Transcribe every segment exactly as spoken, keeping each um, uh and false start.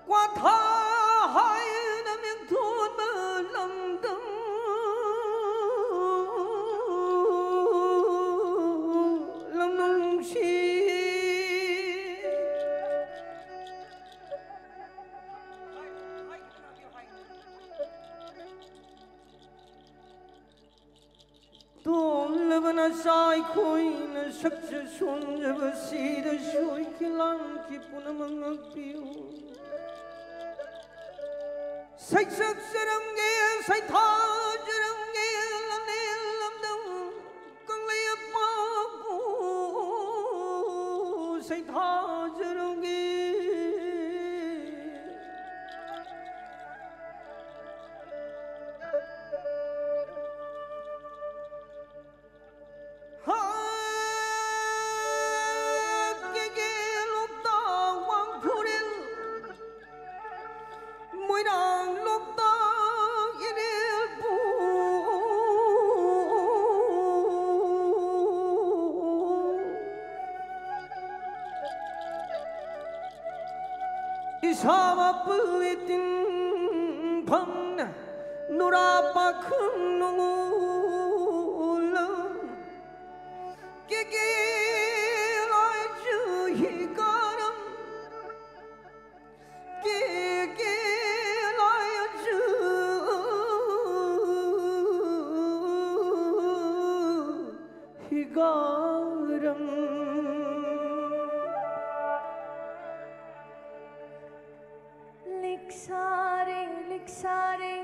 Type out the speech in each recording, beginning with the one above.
ꯀ꯭ꯋꯥꯊꯥ ꯍꯥꯏꯅ ꯃꯤꯡꯊꯣꯟꯕ ꯂꯝꯗꯝ ꯂꯝꯅꯨꯡꯁꯤ꯫ ꯇꯣꯜꯂꯕ ꯅꯆꯥ ꯑꯩꯈꯣꯏꯅ ꯁꯛꯆ ꯁꯣꯟꯖꯕꯁꯤꯗꯁꯨ ꯑꯩꯈꯣꯏ ꯂꯥꯟꯈꯤ ꯄꯨꯝꯅꯃꯛ ꯉꯥꯛꯄꯤꯌꯨ꯫ ꯁꯩꯁꯛꯆꯔꯝꯒꯦ, ꯁꯩꯊꯥꯖꯔꯝꯒꯦ, ꯂꯝꯅꯦꯜ ꯂꯝꯗꯝ ꯀꯪꯂꯩꯄꯥꯛꯄꯨ ꯁꯩꯊꯥꯖꯔꯝꯒꯦ꯫ ꯍꯥ, ꯀꯦꯀꯦ ꯂꯣꯛꯇꯥꯛ ꯋꯥꯡꯈꯨꯔꯦꯜ, ꯃꯣꯏꯔꯥꯡ ꯂꯣꯛꯇꯥꯛ ꯏꯔꯤꯜꯕꯨ꯫ ꯏꯁꯥ ꯃꯄꯨ ꯏꯇꯤꯟꯐꯝꯅ ꯅꯨꯔꯥ ꯄꯥꯈꯪ ꯅꯣꯡꯉꯨ ꯂꯝ ꯀꯦꯀꯦ ꯂꯥꯏꯖꯨ ꯍꯤꯒꯥꯔꯝ ꯀꯦꯀꯦ ꯂꯥꯏꯖꯨ ꯍꯤꯒꯥꯔꯝ꯫ ꯂꯤꯛ ꯁꯥꯔꯦ, ꯂꯤꯛ ꯁꯥꯔꯦ,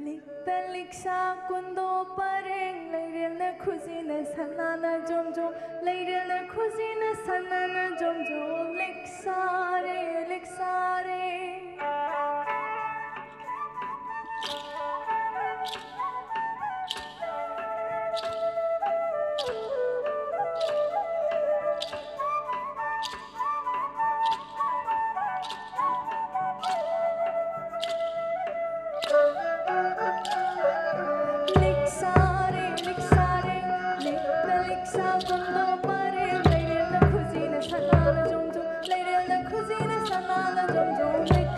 ꯂꯤꯛꯇ ꯂꯤꯛꯁꯥ ꯀꯨꯟꯗꯣ ꯄꯔꯦꯡ, ꯂꯩꯔꯦꯜꯅ ꯈꯨꯖꯤꯅ ꯁꯅꯥꯅ ꯖꯣꯝ ꯖꯣꯝ, ꯂꯩꯔꯦꯜꯅ ꯈꯨꯖꯤꯅ ꯁꯅꯥꯅ ꯖꯣꯝ ꯖꯣꯝ꯫ ꯂꯤꯛ ꯁꯥꯔꯦ, ꯂꯤꯛ ꯁꯥꯔꯦ꯫ ꯂꯤꯛ ꯁꯥꯔꯦ, ꯂꯤꯛꯇ ꯂꯤꯛꯁꯥ ꯀꯨꯟꯗꯣ ꯄꯔꯦꯡ, ꯂꯩꯔꯦꯜꯅ ꯈꯨꯖꯤꯅ ꯁꯅꯥꯅ ꯖꯣꯝ ꯖꯣꯝ, ꯂꯩꯔꯦꯜꯅ ꯈꯨꯖꯤꯅ ꯁꯅꯥꯅ ꯖꯣꯝ ꯖꯣꯝ꯫ ꯂꯤꯛ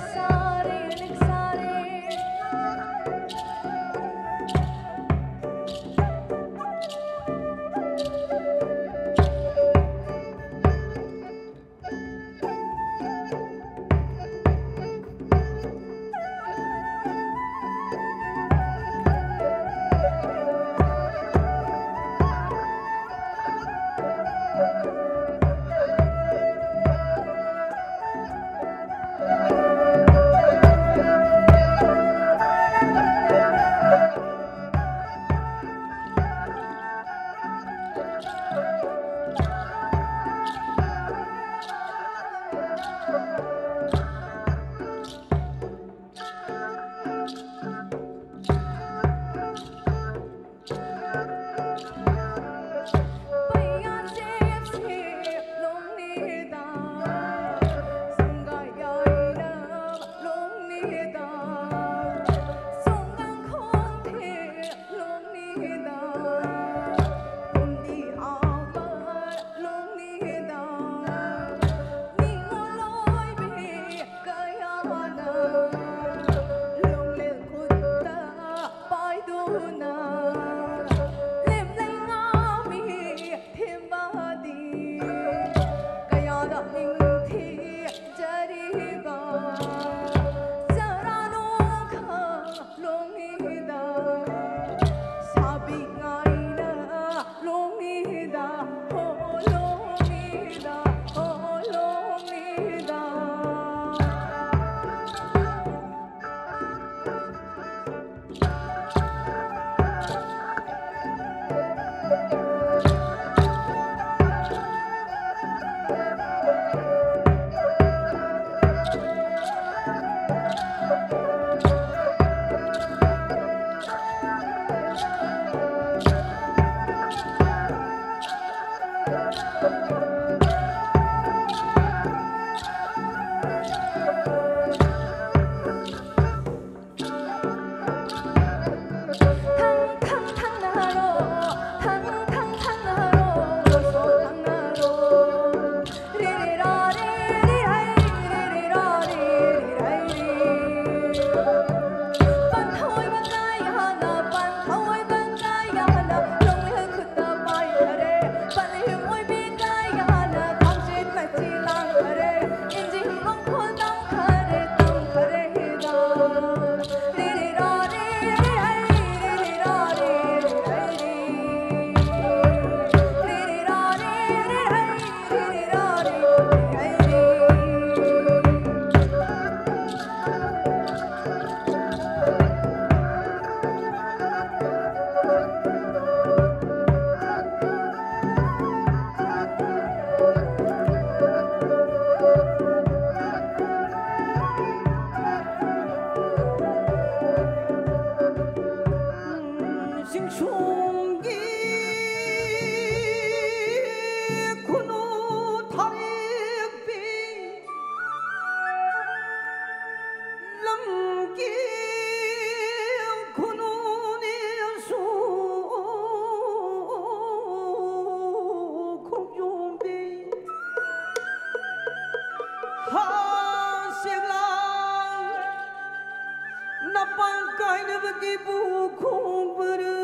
ꯅꯄꯥꯡ ꯀꯥꯏꯅꯕꯒꯤꯕꯨ ꯈꯣꯡꯕꯔ?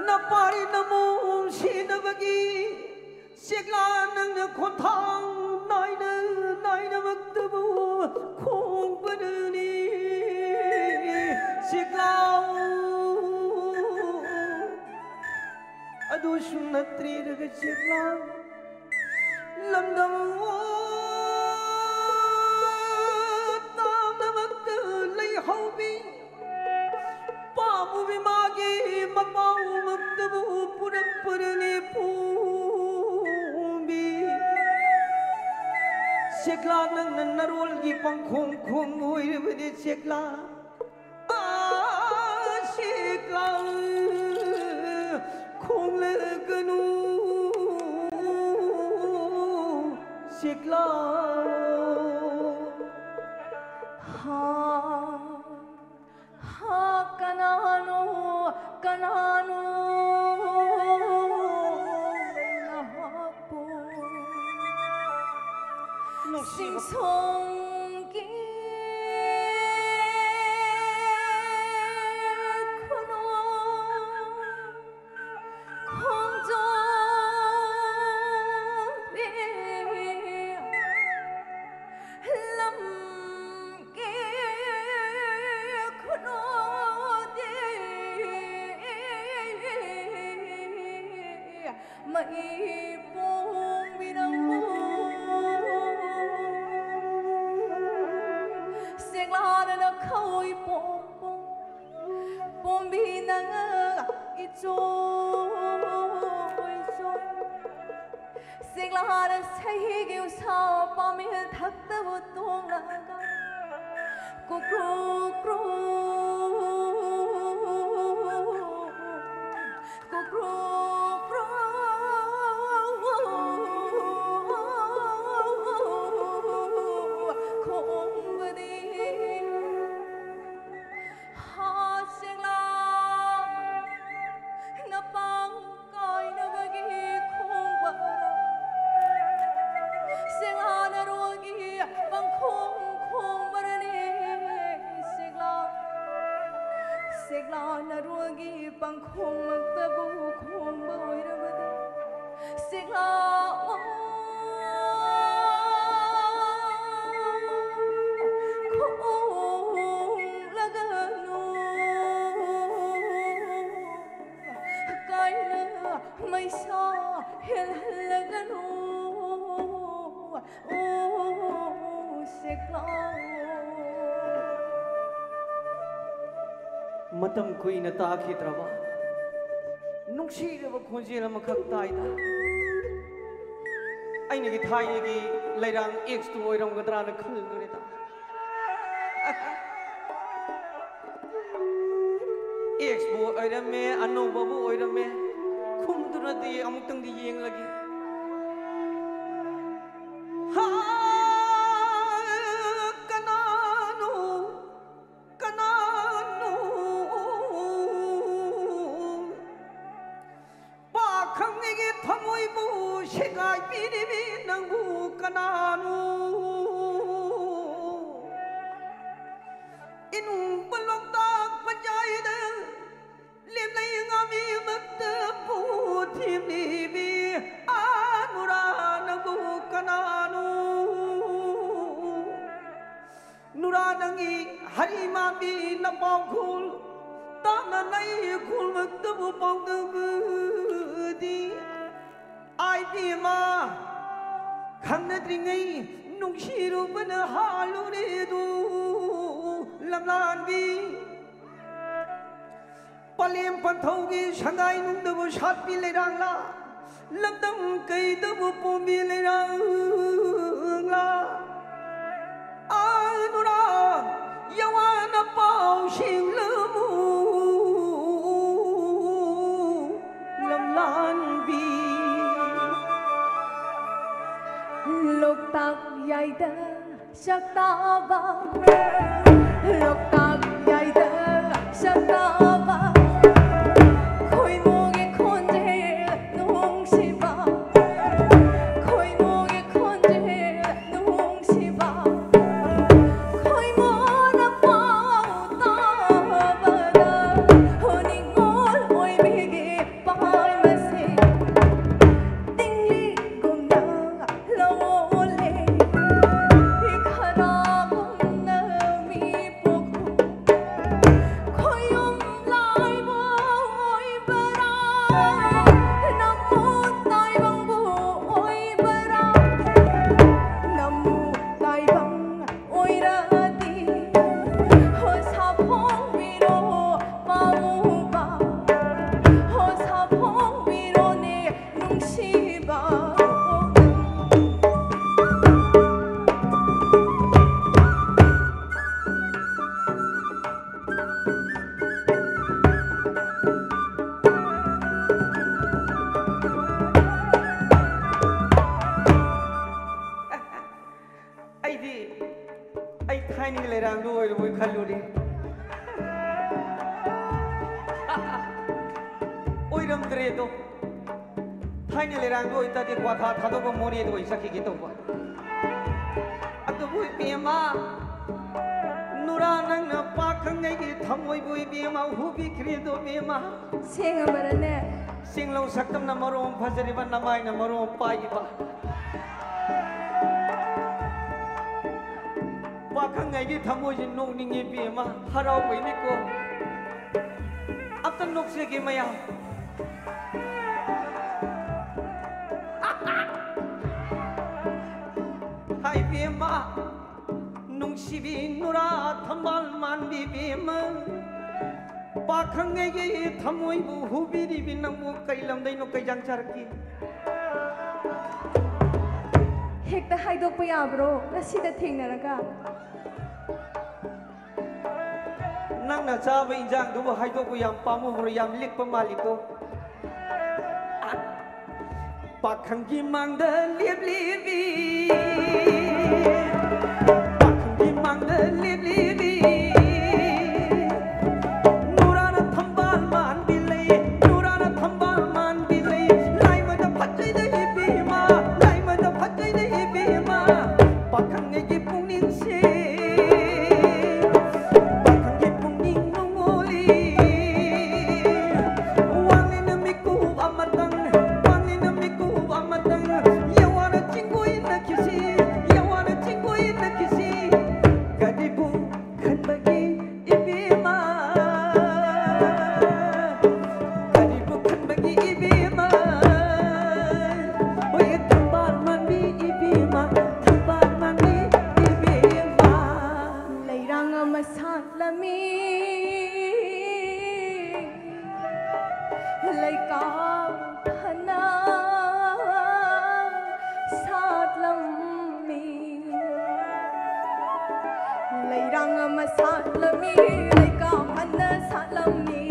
ꯅꯄꯥꯔꯤ ꯅꯃꯣꯝ ꯁꯤꯅꯕꯒꯤ ꯆꯦꯛꯂꯥ ꯅꯪꯅ ꯈꯣꯟꯊꯥꯡ ꯅꯥꯏꯅ ꯅꯥꯏꯅꯃꯛꯇꯕꯨ ꯈꯣꯡꯕꯔꯅꯤ ꯆꯦꯛꯂꯥꯎ꯫ ꯑꯗꯨꯁꯨ ꯅꯠꯇ꯭ꯔꯤꯔꯒ ꯆꯦꯛꯂꯥ ꯂꯝꯗꯝ ꯇꯥꯡꯅꯃꯛꯇ ꯂꯩꯍꯧꯕꯤ ꯄꯥꯝꯃꯨꯕꯤ ꯃꯥꯒꯤ ꯃꯄꯥꯎꯃꯛꯇꯕꯨ ꯄꯨꯔꯛꯄꯔꯅꯤ ꯄꯣꯝꯕꯤ꯫ ꯆꯦꯛꯂꯥ ꯅꯪꯅ ꯅꯔꯣꯜꯒꯤ ꯄꯪꯈꯣꯡ ꯈꯣꯡ ꯑꯣꯏꯔꯕꯗꯤ ꯆꯦꯛꯂꯥ ꯆꯦꯛꯂꯥ ꯈꯣꯡꯂꯒꯅꯨ ꯆꯦꯛꯂꯥ꯫ ꯍꯥ, ꯍꯥ, ꯀꯅꯥꯅꯣ, ꯀꯅꯥꯅꯣ ꯅꯍꯥꯛꯄꯨ ꯅꯨꯡꯁꯤꯕ ꯁꯤꯡꯁꯣꯡꯒꯤ ꯈꯨꯅꯨ ꯈꯣꯡꯖꯣꯝꯕꯤ ꯂꯝꯒꯤ ꯈꯨꯅꯨꯗꯤ ꯃꯩ ꯄꯣꯝꯕꯤ ꯅꯪꯕꯨ ꯁꯦꯛꯂꯥꯅ ꯈꯧꯏ ꯄꯣꯝ ꯄꯣꯝ ꯄꯣꯝꯕꯤ ꯅꯪ ꯏꯆꯣꯏ ꯏꯆꯣꯏ ꯁꯦꯛꯂꯥꯅ ꯁꯍꯤꯒꯤ ꯎꯁꯥ ꯄꯥꯝꯕꯤ ꯊꯛꯇꯕꯨ ꯇꯣꯡꯂꯒ ꯀꯨꯀ꯭ꯔꯨ ꯀ꯭ꯔꯨ ꯀꯨꯀ꯭ꯔꯨ ꯀ꯭ꯔꯨ ꯈꯣꯡꯕꯗꯤ ꯍꯥ ꯁꯦꯛꯂꯥ ꯅꯄꯥꯡ ꯀꯥꯏꯅꯕꯒꯤ ꯈꯣꯡꯕ ꯁꯦꯛꯂꯥ ꯅꯔꯣꯜꯒꯤ ꯄꯪꯈꯣꯡ ꯈꯣꯡꯕ ꯁꯦꯛꯂꯥꯅ ꯔꯣꯜꯒꯤ ꯄꯪꯈꯣꯡꯃꯛꯇꯕꯨ ꯈꯣꯡꯕ ꯑꯣꯏꯔꯕꯗꯤ, ꯁꯦꯛꯂꯥ ꯈꯣꯡꯂꯒꯅꯨ, ꯀꯥꯏꯅ ꯃꯩꯁꯥ ꯍꯦꯜꯍꯜꯂꯒꯅꯨ꯫ ꯑꯣ ꯁꯦꯛꯂꯥ꯫ ꯃꯇꯝ ꯀꯨꯏꯅ ꯇꯥꯈꯤꯗ꯭ꯔꯕ ꯅꯨꯡꯁꯤꯔꯕ ꯈꯣꯟꯖꯦꯜ ꯑꯃꯈꯛ ꯇꯥꯏꯗ꯫ ꯑꯩꯅꯒꯤ ꯊꯥꯏꯅꯒꯤ ꯂꯩꯔꯥꯡ ꯑꯦꯛꯁꯇꯨ ꯑꯣꯏꯔꯝꯒꯗ꯭ꯔꯥꯅ ꯈꯜꯂꯨꯔꯦꯗ꯫ ꯑꯦꯛꯁꯄꯨ ꯑꯣꯏꯔꯝꯃꯦ, ꯑꯅꯧꯕꯕꯨ ꯑꯣꯏꯔꯝꯃꯦ, ꯈꯨꯝꯗꯨꯅꯗꯤ ꯑꯃꯨꯛꯇꯪꯗꯤ ꯌꯦꯡꯂꯒꯦ꯫ ꯍꯥ, ꯀꯅꯥꯅꯣ, ꯀꯅꯥꯅꯣ? ꯄꯥꯈꯪꯒꯤ ꯊꯃꯣꯏꯕꯨ ꯁꯦꯒꯥꯏꯕꯤꯔꯤꯕꯤ ꯅꯪꯕꯨ ꯀꯅꯥꯅꯣ? ꯏꯅꯨꯡꯕ ꯂꯣꯛꯇꯥꯛ ꯄꯟꯖꯥꯏꯗ ꯂꯦꯝꯂꯩ ꯉꯥꯃꯤꯃꯛꯇ ꯄꯨ ꯊꯤꯝꯂꯤꯕꯤ ꯑꯥ ꯅꯨꯔꯥ ꯅꯪꯕꯨ ꯀꯅꯥꯅꯣ? ꯅꯨꯔꯥ ꯅꯪꯒꯤ ꯍꯔꯤ ꯃꯥꯟꯕꯤ ꯅꯄꯥꯎꯈꯨꯜ ꯇꯥꯅ ꯂꯩ ꯈꯨꯜꯃꯛꯇꯕꯨ ꯄꯥꯎꯗꯝꯗꯤ ꯑꯥꯏ ꯕꯦꯝꯃ ꯈꯪꯅꯗ꯭ꯔꯤꯉꯩ ꯅꯨꯡꯁꯤꯔꯨꯕꯅ ꯍꯥꯜꯂꯨꯔꯦꯗꯨ ꯂꯝꯂꯥꯟꯕꯤ꯫ ꯄꯂꯦꯝ ꯄꯟꯊꯧꯒꯤ ꯁꯪꯒꯥꯏ ꯅꯨꯡꯗꯕꯨ ꯁꯥꯠꯄꯤ ꯂꯩꯔꯥꯡꯂꯥ, ꯂꯝꯗꯝ ꯀꯩꯗꯕꯨ ꯄꯣꯝꯕꯤ ꯂꯩꯔꯥꯡꯂꯥ꯫ ꯑꯥ ꯅꯨꯔꯥ ꯌꯋꯥꯅ ꯄꯥꯎ ꯁꯤꯡꯂꯃꯨ ꯂꯝꯂꯥꯟꯕꯤ꯫ ꯂꯣꯛꯇꯥꯛ ꯌꯥꯏꯗ ꯁꯛꯇꯥꯕ, ꯂꯣꯛꯇꯥꯛ ꯌꯥꯏꯗ ꯁꯛꯇꯥꯕ, ꯈꯣꯏꯃꯣꯒꯤ ꯈꯣꯟꯖꯦꯜ ꯅꯨꯡꯁꯤꯕ, ꯈꯣꯏꯃꯣꯒꯤ ꯈꯣꯟꯖꯦꯜ ꯅꯨꯡꯁꯤꯕ, ꯈꯣꯏꯃꯣꯅ ꯄꯥꯎ ꯇꯥꯕꯗ ꯊꯥꯏꯅꯒꯤ ꯂꯩꯔꯥꯡꯗꯨ ꯑꯣꯏꯔꯕꯣꯏ ꯈꯜꯂꯨꯔꯦ꯫ ꯑꯣꯏꯔꯝꯗ꯭ꯔꯦꯗꯣ꯫ ꯊꯥꯏꯅ ꯂꯩꯔꯥꯡꯗꯨ ꯑꯣꯏꯇꯥꯔꯗꯤ ꯀ꯭ꯋꯥꯊꯥ ꯊꯥꯗꯣꯛꯄ ꯃꯣꯔꯦꯗ ꯑꯣꯏ ꯆꯠꯈꯤꯒꯦ ꯇꯧꯕ꯫ ꯑꯗꯨꯕꯨ ꯏꯕꯦꯝꯃ, ꯅꯨꯔꯥ ꯅꯪꯅ ꯄꯥꯈꯪꯉꯩꯒꯤ ꯊꯃꯣꯏꯕꯨ ꯏꯕꯦꯝꯃ ꯍꯨꯕꯤꯈ꯭ꯔꯦꯗꯣ ꯏꯕꯦꯝꯃ꯫ ꯁꯦꯡꯉꯕꯔꯅꯦ? ꯆꯤꯡꯂꯧ ꯁꯛꯇꯝꯅ ꯃꯔꯣꯝ ꯐꯖꯔꯤꯕ, ꯅꯃꯥꯏꯅ ꯃꯔꯣꯝ ꯄꯥꯏꯔꯤꯕ꯫ ꯄꯥꯈꯪꯉꯩꯒꯤ ꯊꯃꯣꯏꯁꯦ ꯅꯣꯛꯅꯤꯡꯉꯤ ꯏꯕꯦꯝꯃ, ꯍꯔꯥꯎꯕꯩꯅꯤꯀꯣ꯫ ꯑꯝꯇ ꯅꯣꯛꯆꯒꯦ ꯃꯌꯥꯝ꯫ ꯍꯥꯏ ꯏꯕꯦꯝꯃ, ꯅꯨꯡꯁꯤꯕꯤ ꯅꯨꯔꯥ ꯊꯝꯕꯥꯜ ꯃꯥꯟꯕꯤ ꯏꯕꯦꯝꯃ, ꯄꯥꯈꯪꯉꯩꯒꯤ ꯊꯃꯣꯏꯕꯨ ꯍꯨꯕꯤꯔꯤꯕꯤ ꯅꯪꯕꯨ ꯀꯩ ꯂꯝꯗꯩꯅꯣ, ꯀꯩ ꯏꯟꯖꯥꯡ ꯆꯥꯔꯛꯀꯦ? ꯍꯦꯛꯇ ꯍꯥꯏꯗꯣꯛꯄ ꯌꯥꯕ꯭ꯔꯣ ꯉꯁꯤꯗ ꯊꯦꯡꯅꯔꯒ? ꯅꯪꯅ ꯆꯥꯕ ꯏꯟꯖꯥꯡꯗꯨꯕꯨ ꯍꯥꯏꯗꯣꯛꯄ ꯌꯥꯝ ꯄꯥꯝꯃꯨꯕ꯭ꯔꯣ? ꯌꯥꯝ ꯂꯤꯛꯄ ꯃꯥꯜꯂꯤꯀꯣ꯫ ꯄꯥꯈꯪꯒꯤ ꯃꯥꯡꯗ ꯂꯦꯞꯂꯤꯕꯤ, ꯄꯥꯈꯪꯒꯤ ꯃꯥꯡꯗ ꯂꯦꯞꯂꯤꯕꯤ, ꯅꯨꯔꯥꯅ ꯊꯝꯕꯥꯜ ꯃꯥꯟꯕꯤ ꯂꯩ, ꯅꯨꯔꯥꯅ ꯊꯝꯕꯥꯜ ꯃꯥꯟꯕꯤ ꯂꯩ, ꯂꯥꯏꯃꯗ ꯐꯖꯩꯗ ꯏꯕꯦꯝꯃ, ꯂꯥꯏꯃꯗ ꯐꯖꯩꯗ ꯏꯕꯦꯝꯃ, ꯄꯥꯈꯪꯉꯩꯒꯤ ꯄꯨꯛꯅꯤꯡꯁꯦ, ꯄꯥꯈꯪꯒꯤ ꯄꯨꯛꯅꯤꯡ ꯅꯨꯡꯉꯣꯜꯂꯤ꯫ ꯋꯥꯡꯂꯦꯅ ꯃꯤꯀꯨꯞ ꯑꯃꯇꯪ, ꯋꯥꯡꯂꯦꯅ ꯃꯤꯀꯨꯞ ꯑꯃꯇꯪ, ꯌꯦꯋꯥꯅ ꯆꯤꯡꯒꯣꯏꯅꯈꯤꯁꯤ, ꯌꯦꯋꯥꯅ ꯆꯤꯡꯒꯣꯏꯅꯈꯤꯁꯤ꯫ ꯀꯔꯤꯕꯨ ꯈꯟꯕꯒꯤ ꯏꯕꯦꯝꯃ, ꯀꯔꯤꯕꯨ ꯈꯟꯕꯒꯤ ꯏꯕꯦꯝꯃ, ꯍꯣꯏ ꯊꯝꯕꯥꯜ ꯃꯥꯟꯕꯤ ꯏꯕꯦꯝꯃ, ꯊꯝꯕꯥꯜ ꯃꯥꯟꯕꯤ ꯏꯕꯦꯝꯃ꯫ ꯂꯩꯔꯥꯡ ꯑꯃ ꯁꯥꯠꯂꯝꯃꯤ, ꯂꯩꯀꯥ ꯐꯅ ꯁꯥꯠꯂꯝꯃꯤ꯫ ꯂꯩꯔꯥꯡ ꯑꯃ ꯁꯥꯠꯂꯝꯃꯤ, ꯂꯩꯀꯥ ꯐꯅ ꯁꯥꯠꯂꯝꯃꯤ꯫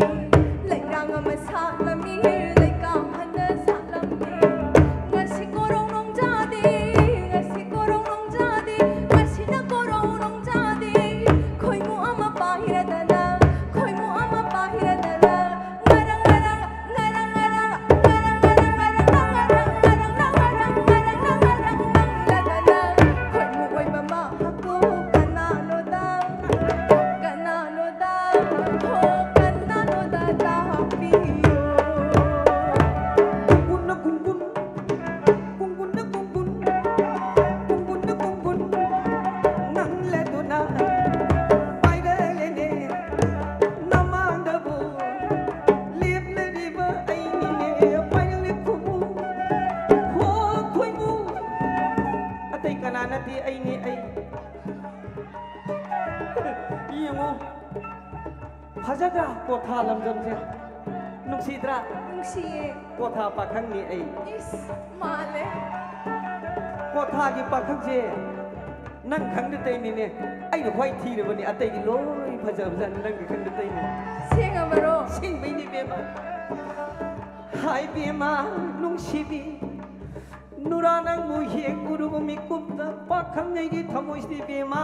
ꯂꯩꯔꯥꯡ ꯑꯃ ꯁꯥꯠꯂꯝꯃꯤ, ꯂꯩꯀꯥ ꯐꯅ ꯁꯥꯠꯂꯝꯃꯤ꯫ ꯉꯁꯤ ꯀꯣꯔꯧ ꯅꯣꯡꯖꯥꯗꯤ, ꯉꯁꯤ ꯀꯣꯔꯧ ꯅꯣꯡꯖꯥꯗꯤ, ꯉꯁꯤꯅ ꯀꯣꯔꯧ ꯅꯣꯡꯖꯥꯗꯤ ꯑꯩ ꯀꯅꯥ ꯅꯠꯇꯦ, ꯑꯩꯅꯤ ꯑꯩ꯫ ꯌꯦꯡꯉꯨ, ꯐꯖꯗ꯭ꯔꯥ ꯀ꯭ꯋꯥꯊꯥ ꯂꯝꯗꯝꯁꯦ? ꯅꯨꯡꯁꯤꯗ꯭ꯔꯥ? ꯅꯨꯡꯁꯤꯌꯦ꯫ ꯀ꯭ꯋꯥꯊꯥ ꯄꯥꯈꯪꯅꯤ ꯑꯩ꯫ ꯏꯁ, ꯃꯥꯜꯂꯦ꯫ ꯀ꯭ꯋꯥꯊꯥꯒꯤ ꯄꯥꯈꯪꯁꯦ ꯅꯪ ꯈꯪꯗ ꯇꯩꯅꯤꯅꯦ꯫ ꯑꯩꯅ ꯈ꯭ꯋꯥꯏ ꯊꯤꯔꯕꯅꯤ, ꯑꯇꯩꯗꯤ ꯂꯣꯏ ꯐꯖꯕꯖꯥꯠꯅꯤ, ꯅꯪꯒꯤ ꯈꯪꯗ ꯇꯩꯅꯤ꯫ ꯁꯦꯡꯉꯕꯔꯣ? ꯁꯦꯡꯕꯩꯅꯤ ꯕꯦꯝꯃ꯫ ꯍꯥꯏ ꯕꯦꯝꯃ ꯅꯨꯡꯁꯤꯕꯤ, ꯅꯨꯔꯥ ꯅꯪꯕꯨ ꯍꯦꯛ ꯎꯔꯨꯕ ꯃꯤꯀꯨꯞꯇ ꯄꯥꯈꯪꯉꯩꯒꯤ ꯊꯃꯣꯏꯁꯤꯗꯤ ꯕꯦꯝꯃ,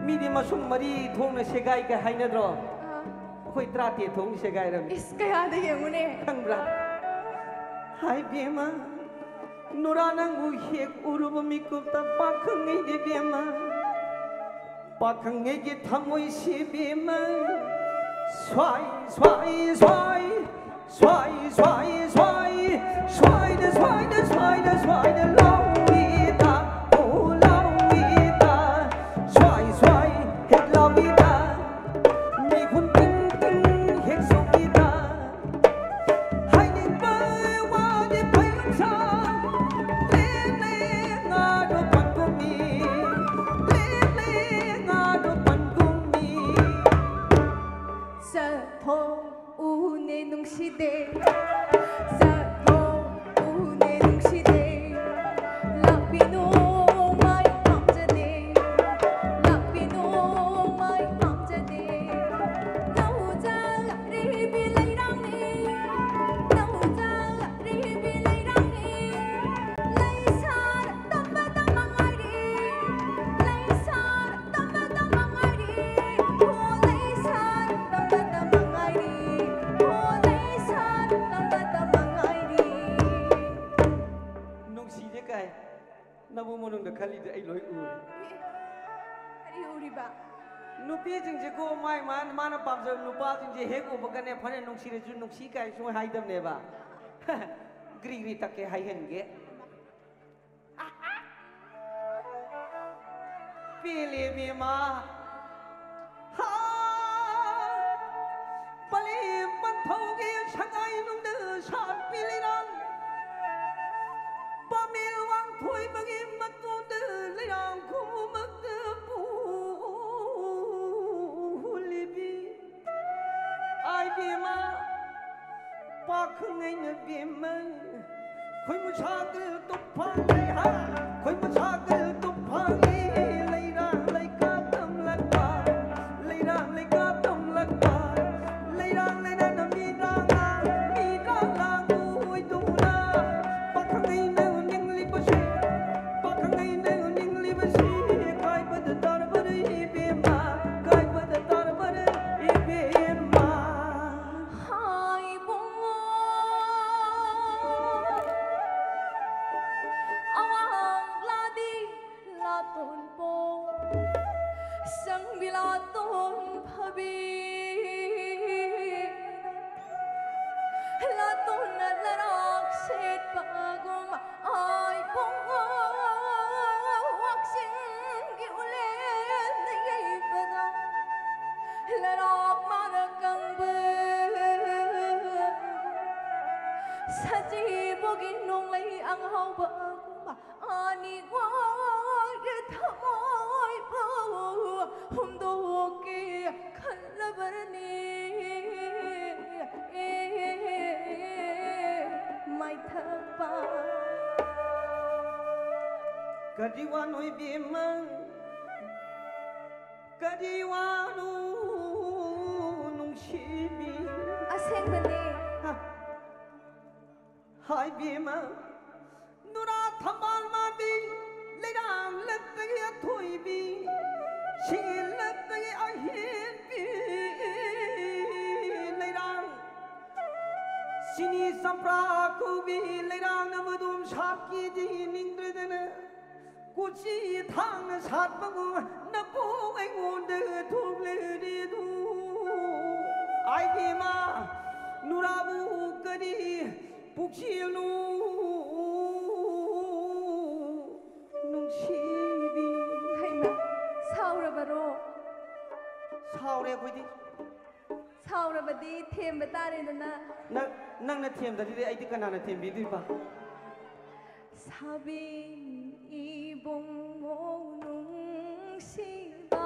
ꯃꯤꯗꯤ ꯃꯁꯨꯡ ꯃꯔꯤ ꯊꯣꯡꯅ ꯁꯦꯒꯥꯏꯒ ꯍꯥꯏꯅꯗ꯭ꯔꯣ? ꯑꯥ꯫ ꯑꯩꯈꯣꯏ ꯇꯔꯥꯇꯔꯦꯠ ꯊꯣꯡꯅ ꯁꯦꯒꯥꯏꯔꯝꯃꯤ꯫ ꯏꯁ, ꯀꯌꯥꯗ ꯌꯦꯡꯉꯨꯅꯦ꯫ ꯈꯪꯕ꯭ꯔꯥ? ꯍꯥꯏ ꯕꯦꯝꯃ, ꯅꯨꯔꯥ ꯅꯪꯕꯨ ꯍꯦꯛ ꯎꯔꯨꯕ ꯃꯤꯀꯨꯞꯇ ꯄꯥꯈꯪꯉꯩꯗꯤ ꯕꯦꯝꯃ, ꯄꯥꯈꯪꯉꯩꯒꯤ ꯊꯃꯣꯏꯁꯤ ꯕꯦꯝꯃ, ꯁ꯭ꯋꯥꯏ ꯁ꯭ꯋꯥꯏ ꯁ꯭ꯋꯥꯏ, ꯁ꯭ꯋꯥꯏ ꯁ꯭ꯋꯥꯏ ꯁ꯭ꯋꯥꯏ, ꯁ꯭ꯋꯥꯏꯗ ꯁ꯭ꯋꯥꯏꯗ ꯁ꯭ꯋꯥꯏꯗ ꯁ꯭ꯋꯥꯏꯗ ꯂꯥꯎꯏꯗ, ꯑꯣ ꯂꯥꯎꯏꯗ, ꯁ꯭ꯋꯥꯏ ꯁ꯭ꯋꯥꯏ ꯍꯦꯛ ꯂꯥꯎꯏꯗ, ꯃꯤꯍꯨꯟ ꯇꯤꯡ ꯇꯤꯡ ꯍꯦꯛ ꯁꯣꯛꯏꯗ꯫ ꯍꯥꯏꯅꯤꯡꯕ ꯋꯥꯗꯤ ꯐꯩ ꯅꯨꯡꯁꯥ, ꯂꯦ ꯂꯦ ꯉꯥꯗꯣ ꯄꯟꯒꯨꯝꯃꯤ, ꯂꯦ ꯂꯦ ꯉꯥꯗꯣ ꯄꯟꯒꯨꯝꯃꯤ꯫ ꯆꯠꯊꯣꯛꯎꯅꯦ ꯅꯨꯡꯁꯤꯗꯦ, ꯆꯠꯊꯣꯛꯎꯅꯦ ꯅꯨꯡꯁꯤꯗꯦ, ꯂꯥꯛꯄꯤꯅꯣ ꯃꯥꯏ ꯄꯥꯝꯖꯗꯦ, ꯂꯥꯛꯄꯤꯅꯣ ꯃꯥꯏ ꯄꯥꯝꯖꯗꯦ꯫ ꯅꯧꯖꯔꯤꯕꯤ ꯂꯩꯔꯥꯡꯅꯤ, ꯅꯧꯖꯔꯤꯕꯤ ꯂꯩꯔꯥꯡꯅꯤ, ꯂꯩꯁꯥꯔ ꯇꯝꯕꯗ ꯃꯉꯥꯏꯔꯦ, ꯂꯩꯁꯥꯔ ꯇꯝꯕꯗ ꯃꯉꯥꯏꯔꯦ, ꯍꯣ ꯂꯩꯁꯥꯔ ꯇꯝꯕꯗ ꯃꯉꯥꯏꯔꯦ, ꯍꯣ ꯂꯩꯁꯥꯔ ꯇꯝꯕꯗ ꯃꯉꯥꯏꯔꯦ꯫ ꯅꯨꯡꯁꯤꯗꯦ ꯀꯥꯏ꯫ ꯅꯕꯨꯛ ꯃꯅꯨꯡꯗ ꯈꯜꯂꯤꯗꯣ ꯑꯩ ꯂꯣꯏ ꯎꯔꯦ꯫ ꯑꯦ, ꯀꯔꯤ ꯎꯔꯤꯕ? ꯅꯨꯄꯤꯁꯤꯡꯁꯦꯀꯣ, ꯃꯥꯏ ꯃꯥ-, ꯃꯥꯅ ꯄꯥꯝꯖꯕ ꯅꯨꯄꯥꯁꯤꯡꯁꯦ ꯍꯦꯛ ꯎꯕꯒꯅꯦ, ꯐꯅ ꯅꯨꯡꯁꯤꯔꯁꯨ ꯅꯨꯡꯁꯤ ꯀꯥꯏ ꯁꯨꯡꯍꯥꯏ ꯍꯥꯏꯗꯕꯅꯦꯕ꯫ ꯒ꯭ꯔꯤ ꯒ꯭ꯔꯤ ꯇꯛꯀꯦ ꯍꯥꯏꯍꯟꯒꯦ꯫ ꯄꯦꯜꯂꯦ ꯏꯕꯦꯝꯃ꯫ ꯍꯥ! ꯄꯂꯦꯝ ꯄꯟꯊꯧꯒꯤ ꯁꯉꯥꯏꯅꯨꯡꯗ ꯁꯥꯠꯄꯤ ꯂꯩꯔꯥꯡ, ꯄꯥꯃꯦꯜ ꯋꯥꯡꯊꯣꯏꯕꯒꯤ ꯃꯇꯣꯟ ꯏꯕꯦꯝꯃ, ꯈꯣꯏꯃꯨ ꯁꯥꯒꯜ ꯇꯨꯐꯥꯟ ꯂꯩꯍꯥ, ꯈꯣꯏꯃꯨ ꯁꯥꯒꯜ ꯇꯨꯐꯥꯟꯒꯤ ꯂꯩꯔꯥꯡ ꯂꯩꯀꯥ ꯇꯝꯂꯛꯄ, ꯂꯩꯔꯥꯡ ꯂꯩꯀꯥ ꯇꯝꯂꯛꯄ, ꯂꯩꯔꯥꯡ ꯂꯩꯔꯥꯡꯅ ꯃꯤꯔꯥꯡ ꯂꯥꯡ, ꯃꯤꯔꯥꯡ ꯂꯥꯡ ꯑꯣꯏꯗꯨꯅ, ꯄꯥꯈꯪ ꯑꯩꯅ ꯎꯅꯤꯡꯂꯤꯕꯁꯤ, ꯄꯥꯈꯪ ꯑꯩꯅ ꯎꯅꯤꯡꯂꯤꯕꯁꯤ, ꯀꯥꯏꯕꯗ ꯇꯥꯔꯕꯔ ꯏꯕꯦꯝꯃ, ꯀꯥꯏꯕꯗ ꯇꯥꯔꯕꯔ ꯏꯕꯦꯝꯃ꯫ ꯍꯥꯏ ꯏꯕꯨꯡꯉꯣ, ꯑꯋꯥꯡ ꯂꯥꯗꯤ ꯂꯥꯇꯣꯟ ꯄꯣ, ꯁꯪꯕꯤ ꯂꯥꯇꯣꯟ ꯐꯕꯤ, ꯂꯥꯇꯣꯟꯅ ꯂꯔꯥꯛ ꯁꯦꯠꯄꯒꯨꯝ, ꯑꯥꯏ ꯄꯨꯡꯉꯣ, ꯋꯥꯛꯆꯤꯡꯒꯤ ꯎꯂꯦꯟꯅ ꯌꯩꯕꯗ ꯂꯩꯔꯥꯛ ꯃꯥꯅ ꯀꯪꯕ, ꯁꯖꯤꯕꯨꯒꯤ ꯅꯣꯡꯂꯩ ꯑꯉꯥꯎꯕꯒꯨꯝꯕ, ꯑꯅꯤ ꯋꯥꯒꯤ ꯊꯃꯣꯏꯕꯨ ꯍꯨꯝꯗꯣꯛꯀꯦ ꯈꯜꯂꯕꯅꯤ꯫ ꯃꯥꯏꯊꯛꯄ꯫ ꯀꯔꯤ ꯋꯥꯅꯣ ꯏꯕꯦꯝꯃ? ꯀꯔꯤ ꯋꯥꯅꯣ ꯅꯨꯡꯁꯤꯕꯤ? ꯑꯁꯦꯡꯕꯅꯦ꯫ ꯍꯥ꯫ ꯍꯥꯏ ꯏꯕꯦꯝꯃ, ꯅꯨꯔꯥ ꯊꯝꯕꯥꯜ ꯃꯥꯟꯕꯤ, ꯂꯩꯔꯥꯡ ꯂꯛꯇꯒꯤ ꯑꯊꯣꯏꯕꯤ, ꯁꯤꯜꯂꯛꯇꯒꯤ ꯑꯍꯦꯟꯕꯤ, ꯂꯩꯔꯥꯡ ꯆꯤꯅꯤ ꯆꯝꯄ꯭ꯔꯥ ꯀꯧꯕꯤ, ꯂꯩꯔꯥꯡꯅ ꯃꯗꯣꯝ ꯁꯥꯠꯀꯤꯗꯤ ꯅꯤꯡꯗ꯭ꯔꯗꯅ, ꯀꯣꯆꯤ ꯊꯥꯡꯅ ꯁꯥꯠꯄꯒꯨꯝ ꯅꯄꯨ ꯑꯩꯉꯣꯟꯗ ꯊꯣꯛꯂꯔꯤꯗꯨ꯫ ꯑꯥꯏ ꯏꯕꯦꯝꯃ, ꯅꯨꯔꯥꯕꯨ ꯀꯔꯤ ꯄꯨꯛꯆꯦꯜꯅꯣ ꯅꯨꯡꯁꯤꯕꯤ? ꯍꯩꯃꯥ, ꯁꯥꯎꯔꯕꯔꯣ? ꯁꯥꯎꯔꯦ ꯑꯩꯈꯣꯏꯗꯤ꯫ ꯁꯥꯎꯔꯕꯗꯤ ꯊꯦꯝꯕ ꯇꯥꯔꯦꯗꯅ꯫ ꯅꯪ, ꯅꯪꯅ ꯊꯦꯝꯗ꯭ꯔꯗꯤ ꯑꯩꯗꯤ ꯀꯅꯥꯅ ꯊꯦꯝꯕꯤꯗꯣꯏꯕ? ꯁꯥꯕꯤ ꯏꯕꯨꯡꯉꯣ ꯅꯨꯡꯁꯤꯕ,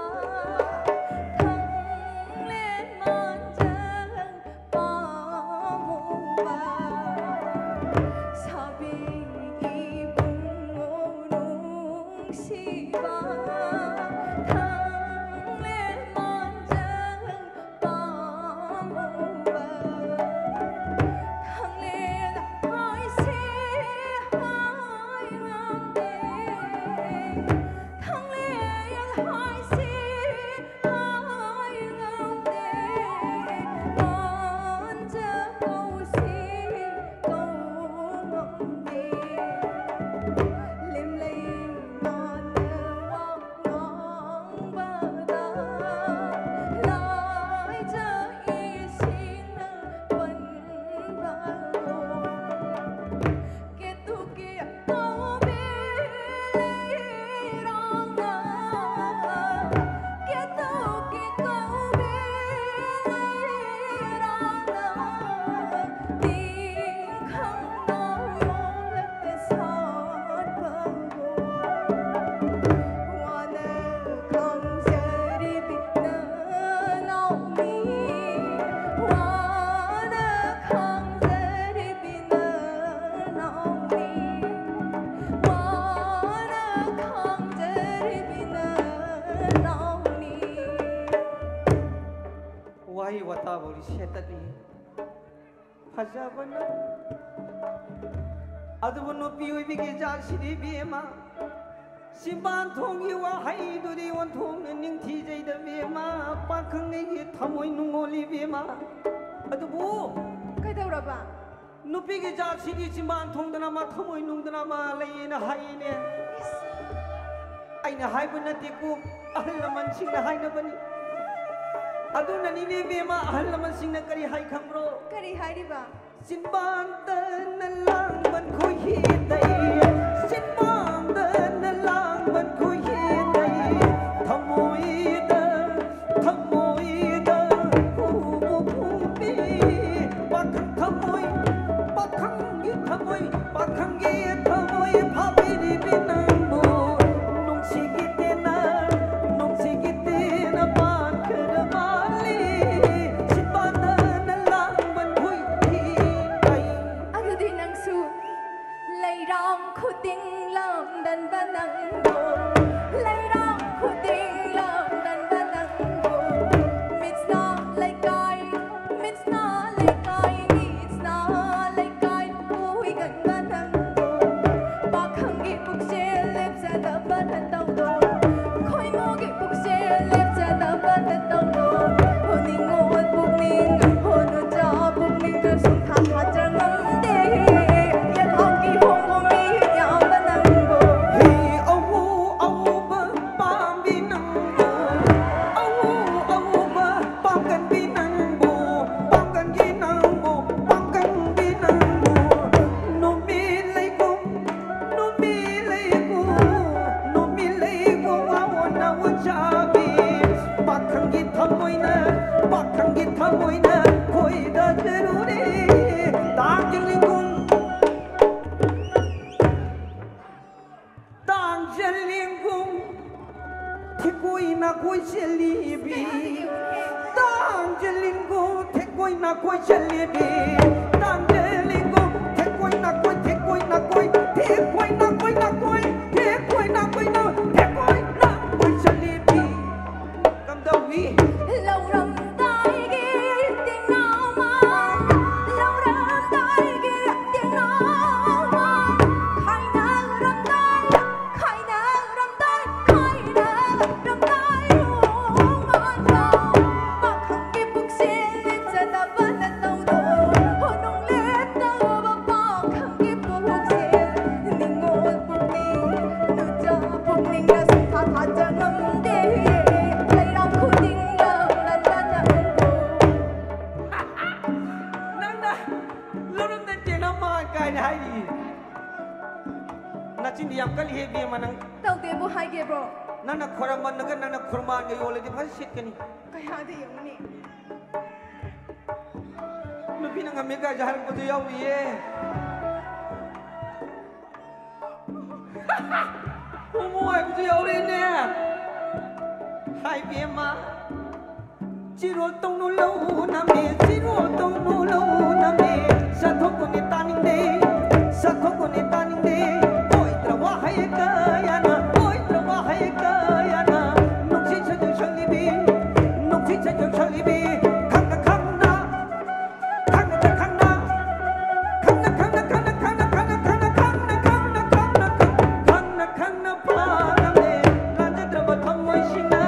ꯊꯥꯡꯂꯦꯟ ꯃꯥꯟꯖꯪ ꯄꯥꯝꯃꯨꯕ꯫ ꯅꯨꯡꯁꯤꯕ ꯊꯥꯡꯂꯦꯟ ꯃꯥꯟꯖꯪ ꯄꯥꯝꯃꯨꯕ ꯊꯥꯡꯂꯦꯟ ꯍꯥꯏꯁꯦ ꯍꯥꯏ ꯉꯝꯗꯦ꯫ ꯊꯥꯡꯂꯦꯟ ꯍꯥꯏꯁꯦ ꯍꯥꯏ ꯉꯝꯗꯦ꯫ ꯃꯥꯟꯖꯪ ꯀꯧꯁꯤ ꯀꯧ ꯉꯝꯗꯦ꯫ ꯂꯦꯝꯂꯩ ꯃꯥꯟꯅ ꯋꯥ ꯉꯥꯡꯕꯗ ꯂꯥꯏꯖ ꯏꯁꯤꯡꯅ ꯄꯟꯕꯒꯨꯝ ꯀꯦꯇꯨꯀꯤ ꯀꯧꯕꯤ ꯂꯩꯔꯥꯡꯅ, ꯀꯦꯇꯨꯀꯤ ꯀꯧꯕꯤ ꯂꯩꯔꯥꯡꯅ ꯅꯤꯡꯈꯪ ꯅꯥꯎꯔꯣꯝꯂꯛꯇ ꯁꯥꯠꯄꯕꯨ ꯋꯥꯅ ꯈꯥꯡꯖꯔꯤꯕꯤ ꯅꯅꯥꯎꯅꯤ, ꯋꯥꯅ ꯈꯥꯡꯖꯔꯤꯕꯤ ꯅꯅꯥꯎꯅꯤ, ꯋꯥꯅ ꯈꯥꯡꯖꯔꯤꯕꯤ ꯅꯅꯥꯎꯅꯤ꯫ ꯋꯥꯍꯩ ꯋꯥꯇꯥꯕꯨ ꯁꯦꯠꯇꯠꯂꯤ꯫ ꯐꯖꯕꯅ꯫ ꯑꯗꯨꯕꯨ ꯅꯨꯄꯤ ꯑꯣꯏꯕꯤꯒꯤ ꯖꯥꯠꯁꯤꯗꯤ ꯏꯕꯦꯝꯃ, ꯆꯤꯝꯕꯥꯟ ꯊꯣꯡꯒꯤ ꯋꯥꯍꯩꯗꯨꯗꯤ ꯑꯣꯟꯊꯣꯛꯅ ꯅꯤꯡꯊꯤꯖꯩꯗ ꯏꯕꯦꯝꯃ, ꯄꯥꯈꯪ ꯑꯩꯒꯤ ꯊꯃꯣꯏ ꯅꯨꯡꯉꯣꯜꯂꯤ ꯏꯕꯦꯝꯃ꯫ ꯑꯗꯨꯕꯨ ꯀꯩꯗꯧꯔꯕ? ꯅꯨꯄꯤꯒꯤ ꯖꯥꯠꯁꯤꯗꯤ ꯆꯤꯝꯕꯥꯟ ꯊꯣꯡꯗꯅ ꯑꯃ, ꯊꯃꯣꯏ ꯅꯨꯡꯗꯅ ꯑꯃ ꯂꯩꯌꯦꯅ ꯍꯥꯏꯌꯦꯅꯦ꯫ ꯑꯩꯅ ꯍꯥꯏꯕ ꯅꯠꯇꯦꯀꯣ, ꯑꯍꯜ ꯂꯃꯟꯁꯤꯡꯅ ꯍꯥꯏꯅꯕꯅꯤ꯫ ꯑꯗꯨꯅꯅꯤꯅꯦ ꯏꯕꯦꯝꯃ, ꯑꯍꯜ ꯂꯃꯟꯁꯤꯡꯅ ꯀꯔꯤ ꯍꯥꯏ ꯈꯪꯕ꯭ꯔꯣ? ꯀꯔꯤ ꯍꯥꯏꯔꯤꯕ? ꯆꯤꯟꯕꯥꯟꯗꯅ ꯂꯥꯡꯕꯟ ꯈꯣꯏꯍꯤꯗꯩ, ꯆꯤꯟꯕꯥꯟꯗꯅ ꯂꯥꯡꯕꯟ ꯈꯣꯏꯍꯤꯗꯩ, ꯊꯃꯣꯏꯗ, ꯊꯃꯣꯏꯗ ꯍꯨꯕꯨ ꯍꯨꯝꯕꯤ, ꯄꯥꯈꯪ ꯊꯃꯣꯏ, ꯄꯥꯈꯪꯒꯤ ꯊꯃꯣꯏ, ꯄꯥꯈꯪꯒꯤ ꯊꯃꯣꯏ ꯐꯥꯕꯤꯔꯤꯕꯤ ꯅꯪꯕꯨ ꯅꯨꯡꯁꯤꯒꯤꯗꯦꯅ, ꯅꯨꯡꯁꯤꯒꯤꯗꯦꯅ ꯄꯥꯟꯈ꯭ꯔ ꯃꯥꯜꯂꯤ꯫ ꯁꯤꯠꯄꯥꯗꯅ ꯂꯥꯡꯕꯟ ꯍꯨꯏ ꯊꯤ ꯇꯥꯏ꯫ ꯑꯗꯨꯗꯤ ꯅꯪꯁꯨ ꯂꯩꯔꯥꯡ ꯂꯦꯡꯒꯨꯝ ꯊꯦꯛꯀꯣꯏ ꯅꯥꯀꯣꯏ ꯆꯦꯜꯂꯤꯕꯤ꯫ ꯇꯥꯡ ꯆꯦꯜꯂꯤꯡꯒꯨ ꯊꯦꯛꯀꯣꯏ ꯅꯥꯀꯣꯏ ꯆꯦꯜꯂꯤꯕꯤ꯫ ꯇꯥꯡ ꯆꯦꯜꯂꯤꯡꯒꯨ ꯊꯦꯛꯀꯣꯏ ꯅꯥꯀꯣꯏ ꯊꯦꯛꯀꯣꯏ ꯅꯥꯀꯣꯏ ꯊꯦꯛꯀꯣꯏ ꯅꯥꯀꯣꯏ ꯅꯥꯀꯣꯏ ꯊꯦꯛꯀꯣꯏ ꯅꯥꯀꯣꯏ ꯅꯥ ꯊꯦꯛꯀꯣꯏ ꯅꯥꯀꯣꯏ ꯆꯦꯜꯂꯤꯕꯤ꯫ ꯀꯝꯗꯧꯏ? ꯂꯧꯔꯝꯗꯥꯏꯒꯤ ꯇꯦꯡꯅꯥꯎ ꯃꯥꯟ, ꯂꯧꯔꯝꯗꯥꯏꯒꯤ ꯇꯦꯡꯅꯥꯎ ꯃꯥꯟ, ꯈꯥꯏꯅꯔꯝꯗꯥꯏ ꯈꯥꯏꯅꯔꯝꯗꯥꯏ ꯈꯥꯏꯅꯔꯝꯗꯥꯏ ꯔꯣꯃꯥꯟꯗ ꯄꯥꯈꯪꯒꯤ ꯄꯨꯛꯆꯦꯜ ꯂꯦꯞꯆꯗꯕ ꯅꯇꯧꯗꯣ ꯍꯣꯅꯨꯡ ꯂꯦꯞꯇꯕ ꯄꯥꯈꯪꯒꯤ ꯄꯨꯛꯆꯦꯜ ꯅꯤꯡꯉꯣꯜ ꯄꯨꯛꯅꯤꯡ ꯅꯨꯆꯥ ꯄꯨꯛꯅꯤꯡꯅ ꯁꯨꯡꯊꯥ ꯊꯥꯖ ꯉꯝꯗꯦ ꯂꯩꯔꯥꯡ ꯈꯨꯗꯤꯡꯗ ꯂꯟꯗꯥꯅ ꯎꯕ ꯅꯪꯅ ꯂꯧꯔꯝꯗ ꯇꯦꯅ ꯃꯥ ꯀꯥꯏꯅ ꯍꯥꯏꯔꯤ꯫ ꯅꯆꯤꯟꯗꯤ ꯌꯥꯝ ꯀꯜꯂꯤꯍꯦ ꯏꯕꯦꯝꯃ ꯅꯪ꯫ ꯇꯧꯗꯦꯕꯨ ꯍꯥꯏꯒꯦꯕ꯭ꯔꯣ? ꯅꯪꯅ ꯈꯣꯏꯔꯝꯕꯟꯗꯒ ꯅꯪꯅ ꯈꯨꯔꯃꯥꯟꯒ ꯌꯣꯜꯂꯗꯤ ꯐꯖꯅ ꯁꯤꯠꯀꯅꯤ꯫ ꯀꯌꯥꯗ ꯌꯦꯡꯉꯨꯅꯤ? ꯅꯨꯄꯤꯅ ꯉꯝꯃꯦ ꯀꯥꯏꯁꯨ ꯍꯥꯏꯔꯛꯄꯁꯨ ꯌꯥꯎꯔꯤꯌꯦ꯫ ꯍꯣꯃꯣ ꯍꯥꯏꯕꯁꯨ ꯌꯥꯎꯔꯦꯅꯦ꯫ ꯍꯥꯏ ꯏꯕꯦꯝꯃ꯫ ꯆꯤꯔꯣꯜ ꯇꯧꯅꯨ ꯂꯧ ꯅꯝꯃꯦ, ꯆꯤꯔꯣꯜ ꯇꯧꯅꯨ ꯂꯧ ꯅꯝꯃꯦ, ꯆꯠꯊꯣꯛꯄꯅꯦ ꯇꯥꯅꯤꯡꯗꯦ, ꯆꯠꯊꯣꯛꯄꯅꯦ ꯇꯥꯅꯤꯡꯗꯦ, ꯑꯣꯏꯗ꯭ꯔ ꯋꯥꯍꯩ ꯀꯌꯥꯅ, ꯑꯣꯏꯗ꯭ꯔ ꯋꯥꯍꯩ ꯀꯌꯥꯅ, ꯅꯨꯡꯁꯤꯠ ꯁꯩꯖꯨ ꯁꯛꯂꯤꯕꯤ, ꯅꯨꯡꯁꯤꯠ ꯁꯩꯖꯨ ꯁꯛꯂꯤꯕꯤ, ꯈꯪꯅ ꯈꯪꯅ, ꯈꯪꯅ ꯈꯪꯅ, ꯈꯪꯅ ꯈꯪꯅ ꯈꯪꯅ ꯈꯪꯅ ꯈꯪꯅ ꯈꯪꯅ ꯈꯪꯅ ꯈꯪꯅ ꯈꯪꯅ ꯈꯪꯅ ꯈꯪꯅ ꯄꯥꯜꯂꯝꯂꯦ꯫ ꯂꯥꯟꯖꯗ꯭ꯔꯕ ꯊꯃꯣꯏꯁꯤꯅ,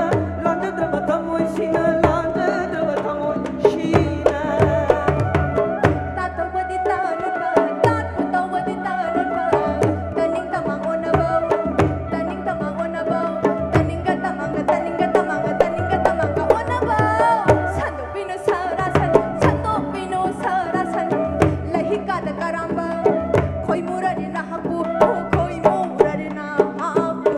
ꯂꯥꯟꯖꯗ꯭ꯔꯕ ꯊꯃꯣꯏꯁꯤꯅ, ꯂꯥꯟꯖꯗ꯭ꯔꯕ ꯊꯃꯣꯏꯁꯤꯅ꯫ ꯇꯥꯊꯣꯛꯄꯗꯤ ꯇꯥꯔꯨꯕ, ꯇꯥꯠꯄꯨ ꯇꯧꯕꯗꯤ ꯇꯥꯔꯨꯕ, ꯇꯥꯅꯤꯡ ꯇꯃꯥꯡ ꯑꯣꯟꯅꯕꯧ, ꯇꯥꯅꯤꯡ ꯇꯃꯥꯡ ꯑꯣꯟꯅꯕꯧ, ꯇꯥꯅꯤꯡꯒ ꯇꯃꯥꯡꯒ, ꯇꯥꯅꯤꯡꯒ ꯇꯃꯥꯡꯒ, ꯇꯥꯅꯤꯡꯒ ꯇꯃꯥꯡꯒ ꯑꯣꯟꯅꯕꯧ꯫ ꯁꯟꯗꯣꯛꯄꯤꯅꯨ ꯁꯔꯥ ꯁꯟ, ꯁꯟꯗꯣꯛꯄꯤꯅꯨ ꯁꯔꯥ ꯁꯟ, ꯂꯩꯍꯤꯀꯥꯗ ꯀꯔꯥꯝꯕ, ꯈꯣꯏꯃꯨꯔꯔꯤ ꯅꯍꯥꯛꯄꯨ, ꯈꯣꯏꯃꯨꯔꯔꯤ ꯅꯍꯥꯛꯄꯨ꯫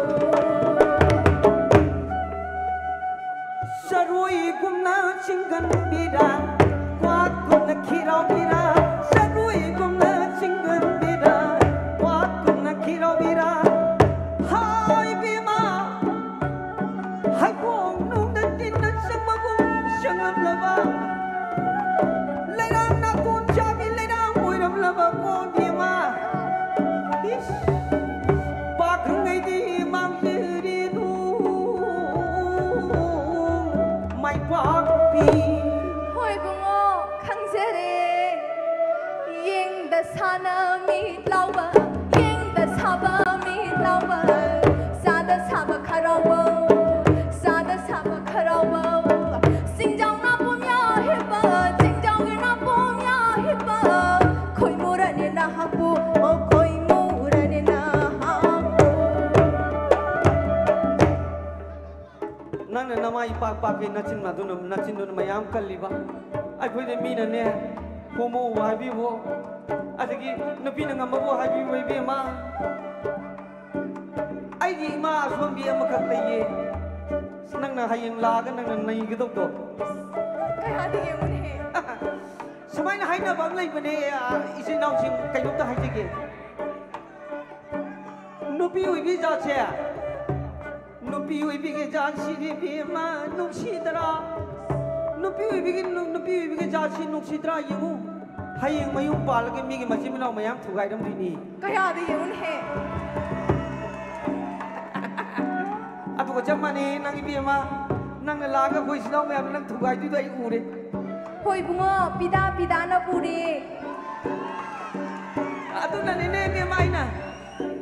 ꯅꯪꯅ ꯅꯃꯥꯏ ꯏꯄꯥꯛ ꯄꯥꯛꯀꯩ ꯅꯆꯤꯟ ꯑꯗꯨꯅ, ꯅꯆꯤꯟꯗꯨꯅ ꯃꯌꯥꯝ ꯀꯜꯂꯤꯕ꯫ ꯑꯩꯈꯣꯏꯗ ꯃꯤꯅꯅꯦ, ꯍꯣꯃꯣꯕꯨ ꯍꯥꯏꯕꯤꯕꯣ, ꯑꯗꯒꯤ ꯅꯨꯄꯤꯅ ꯉꯝꯕꯕꯨ ꯍꯥꯏꯕꯤꯕꯣ, ꯏꯕꯦꯝꯃ꯫ ꯑꯩꯒꯤ ꯏꯃꯥ ꯑꯁꯣꯟꯕꯤ ꯑꯃꯈꯛ ꯂꯩꯌꯦ꯫ ꯅꯪꯅ ꯍꯌꯦꯡ ꯂꯥꯛꯑꯒ ꯅꯪꯅ ꯅꯩꯒꯗꯧꯗꯣ꯫ ꯀꯌꯥꯗꯤ ꯌꯦꯡꯉꯨꯅꯦꯍꯦ꯫ ꯁꯨꯃꯥꯏꯅ ꯍꯥꯏꯅꯕ ꯑꯃ ꯂꯩꯕꯅꯦ, ꯑ, ꯏꯆꯤꯟ ꯏꯅꯥꯎꯁꯤꯡ, ꯀꯩꯅꯣꯝꯇ ꯍꯥꯏꯖꯒꯦ꯫ ꯅꯨꯄꯤ ꯑꯣꯏꯕꯤ ꯖꯥꯠꯁꯦ, ꯅꯨꯄꯤ ꯑꯣꯏꯕꯤꯒꯤ ꯖꯥꯠꯁꯤꯗꯤ ꯏꯕꯦꯝꯃ ꯅꯨꯡꯁꯤꯗ꯭ꯔꯥ? ꯅꯨꯄꯤ ꯑꯣꯏꯕꯤꯒꯤ ꯅꯨ-, ꯅꯨꯄꯤ ꯑꯣꯏꯕꯤꯒꯤ ꯖꯥꯠꯁꯤ ꯅꯨꯡꯁꯤꯗ꯭ꯔꯥ? ꯌꯦꯡꯉꯨ, ꯍꯌꯦꯡ ꯃꯌꯨꯝ ꯄꯥꯜꯂꯒ ꯃꯤꯒꯤ ꯃꯆꯤꯟ ꯃꯅꯥꯎ ꯃꯌꯥꯝ ꯊꯨꯒꯥꯏꯔꯝꯗꯣꯏꯅꯤ꯫ ꯀꯌꯥꯗ ꯌꯦꯡꯉꯨꯅꯦꯍꯦ? ꯑꯗꯨꯒ ꯆꯞ ꯃꯥꯟꯅꯩ ꯅꯪ ꯏꯕꯦꯝꯃ, ꯅꯪꯅ ꯂꯥꯛꯑꯒ ꯑꯩꯈꯣꯏ ꯏꯆꯤꯟ ꯏꯅꯥꯎ ꯃꯌꯥꯝꯗꯣ ꯅꯪ ꯊꯨꯒꯥꯏꯗꯣꯏꯗꯣ ꯑꯩ ꯎꯔꯦ꯫ ꯍꯣꯏ ꯏꯕꯨꯡꯉꯣ, ꯄꯤꯗꯥ ꯄꯤꯗꯥꯅ ꯄꯨꯔꯦ꯫ ꯑꯗꯨꯅꯅꯤꯅꯦ ꯏꯕꯦꯝꯃ ꯑꯩꯅ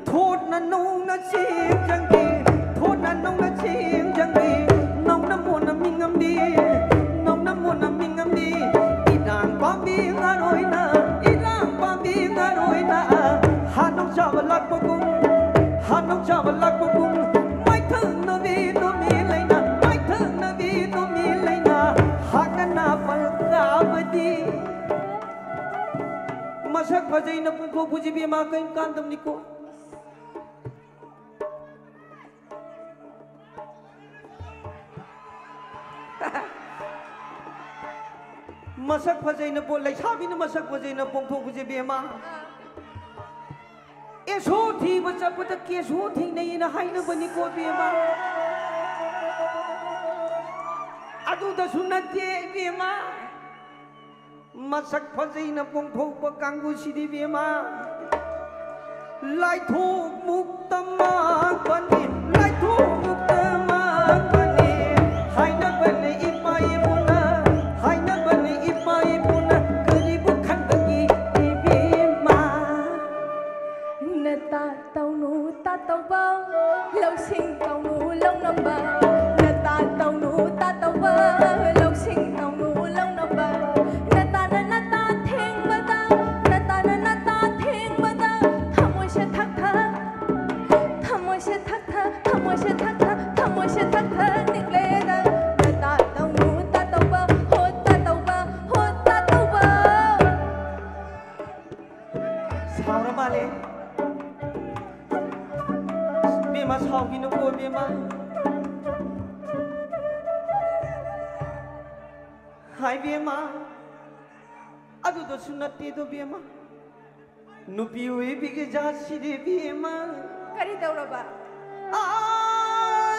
ꯊꯣꯠꯅ ꯅꯧꯅ ꯆꯦꯡ ꯆꯪꯕꯤ, ꯊꯣꯠꯅ ꯅꯧꯅ ꯆꯦꯡ ꯆꯪꯕꯤ, ꯅꯧꯅ ꯃꯣꯟꯅ ꯃꯤꯡꯉꯝꯕꯤ, ꯅꯧꯅ ꯃꯣꯟꯅ ꯃꯤꯡꯉꯝꯕꯤ, ꯏꯔꯥꯡ ꯄꯥꯝꯕꯤ ꯉꯥꯔꯣꯏꯅ, ꯏꯔꯥꯡ ꯄꯥꯝꯕꯤ ꯉꯥꯔꯣꯏꯅ, ꯍꯥꯅꯧ ꯆꯥꯕ ꯂꯥꯛꯄꯒꯨꯝ, ꯍꯥꯅꯧ ꯆꯥꯕ ꯂꯥꯛꯄꯒꯨꯝ, ꯃꯥꯏꯊꯪꯅꯕꯤ ꯅꯨꯃꯤ ꯂꯩꯅ, ꯃꯥꯏꯊꯪꯅꯕꯤ ꯅꯨꯃꯤ ꯂꯩꯅ, ꯍꯥꯠꯅꯅ ꯄꯜ ꯀꯥꯕꯗꯤ꯫ ꯃꯁꯛ ꯐꯖꯩꯅ ꯄꯨꯡꯊꯣꯛ ꯐꯨꯖꯤꯕꯤ ꯃꯥ ꯀꯔꯤꯝ ꯀꯥꯟꯗꯕꯅꯤꯀꯣ꯫ ꯃꯁꯛ ꯐꯖꯩꯅ ꯄꯣ-, ꯂꯩꯁꯥꯕꯤꯅ ꯃꯁꯛ ꯐꯖꯩꯅ ꯄꯣꯡꯊꯣꯛꯄꯁꯦ ꯕꯦꯝꯃ꯫ ꯑꯦꯁꯣ ꯊꯤꯕ ꯆꯠꯄꯗ ꯀꯦꯁꯣ ꯊꯦꯡꯅꯩꯅ ꯍꯥꯏꯅꯕꯅꯤꯀꯣ ꯕꯦꯝꯃ꯫ ꯑꯗꯨꯗꯁꯨ ꯅꯠꯇꯦ ꯏꯕꯦꯝꯃ꯫ ꯃꯁꯛ ꯐꯖꯩꯅ ꯄꯣꯡꯊꯣꯛꯄ ꯀꯥꯡꯕꯨꯁꯤꯗꯤ ꯏꯕꯦꯝꯃ꯫ ꯂꯥꯏꯊꯣꯛ ꯃꯨꯛꯇ ꯃꯥꯡꯕꯅꯤ, ꯂꯥꯏꯊꯣꯛ ꯃꯨꯛꯇ ꯃꯥꯡꯕꯅꯤ꯫ ꯍꯥꯏꯅꯕꯅꯤ ꯏꯄꯥ ꯏꯄꯨꯅ, ꯍꯥꯏꯅꯕꯅꯤ ꯏꯄꯥ ꯏꯄꯨꯅ, ꯀꯔꯤꯕꯨ ꯈꯟꯕꯒꯤ ꯏꯕꯦꯝꯃ? ꯅꯇꯥ ꯇꯧꯅꯨ ꯇꯥ ꯇꯧꯕ, ꯂꯧꯁꯤꯡ ꯇꯧꯅꯨ ꯂꯧꯅꯝꯕ꯫ ꯅꯇꯥ ꯇꯧꯅꯨ ꯇꯥ ꯇꯧꯕ, ꯂꯧꯁꯤꯡ ꯇꯧꯅꯨ ꯂꯧꯅꯝꯕ꯫ ꯅꯇꯥꯅ ꯅꯇꯥ ꯊꯦꯡꯕꯗ, ꯅꯇꯥꯅ ꯅꯇꯥ ꯊꯦꯡꯕꯗ, ꯊꯃꯣꯏꯁꯦ ꯊꯛ ꯊꯛ, ꯊꯃꯣꯏꯁꯦ ꯊꯛ ꯊꯛ ꯅꯨꯄꯣ ꯕꯦꯝꯃ, ꯍꯥꯏ ꯕꯦꯝꯃ, ꯑꯗꯨꯗꯁꯨ ꯅꯠꯇꯦꯗꯣ ꯕꯦꯝꯃ, ꯅꯨꯄꯤ ꯑꯣꯏꯕꯤꯒꯤ ꯖꯥꯠꯁꯤꯗꯤ ꯕꯦꯝꯃ꯫ ꯀꯔꯤ ꯇꯧꯔꯕ? ꯑꯥ,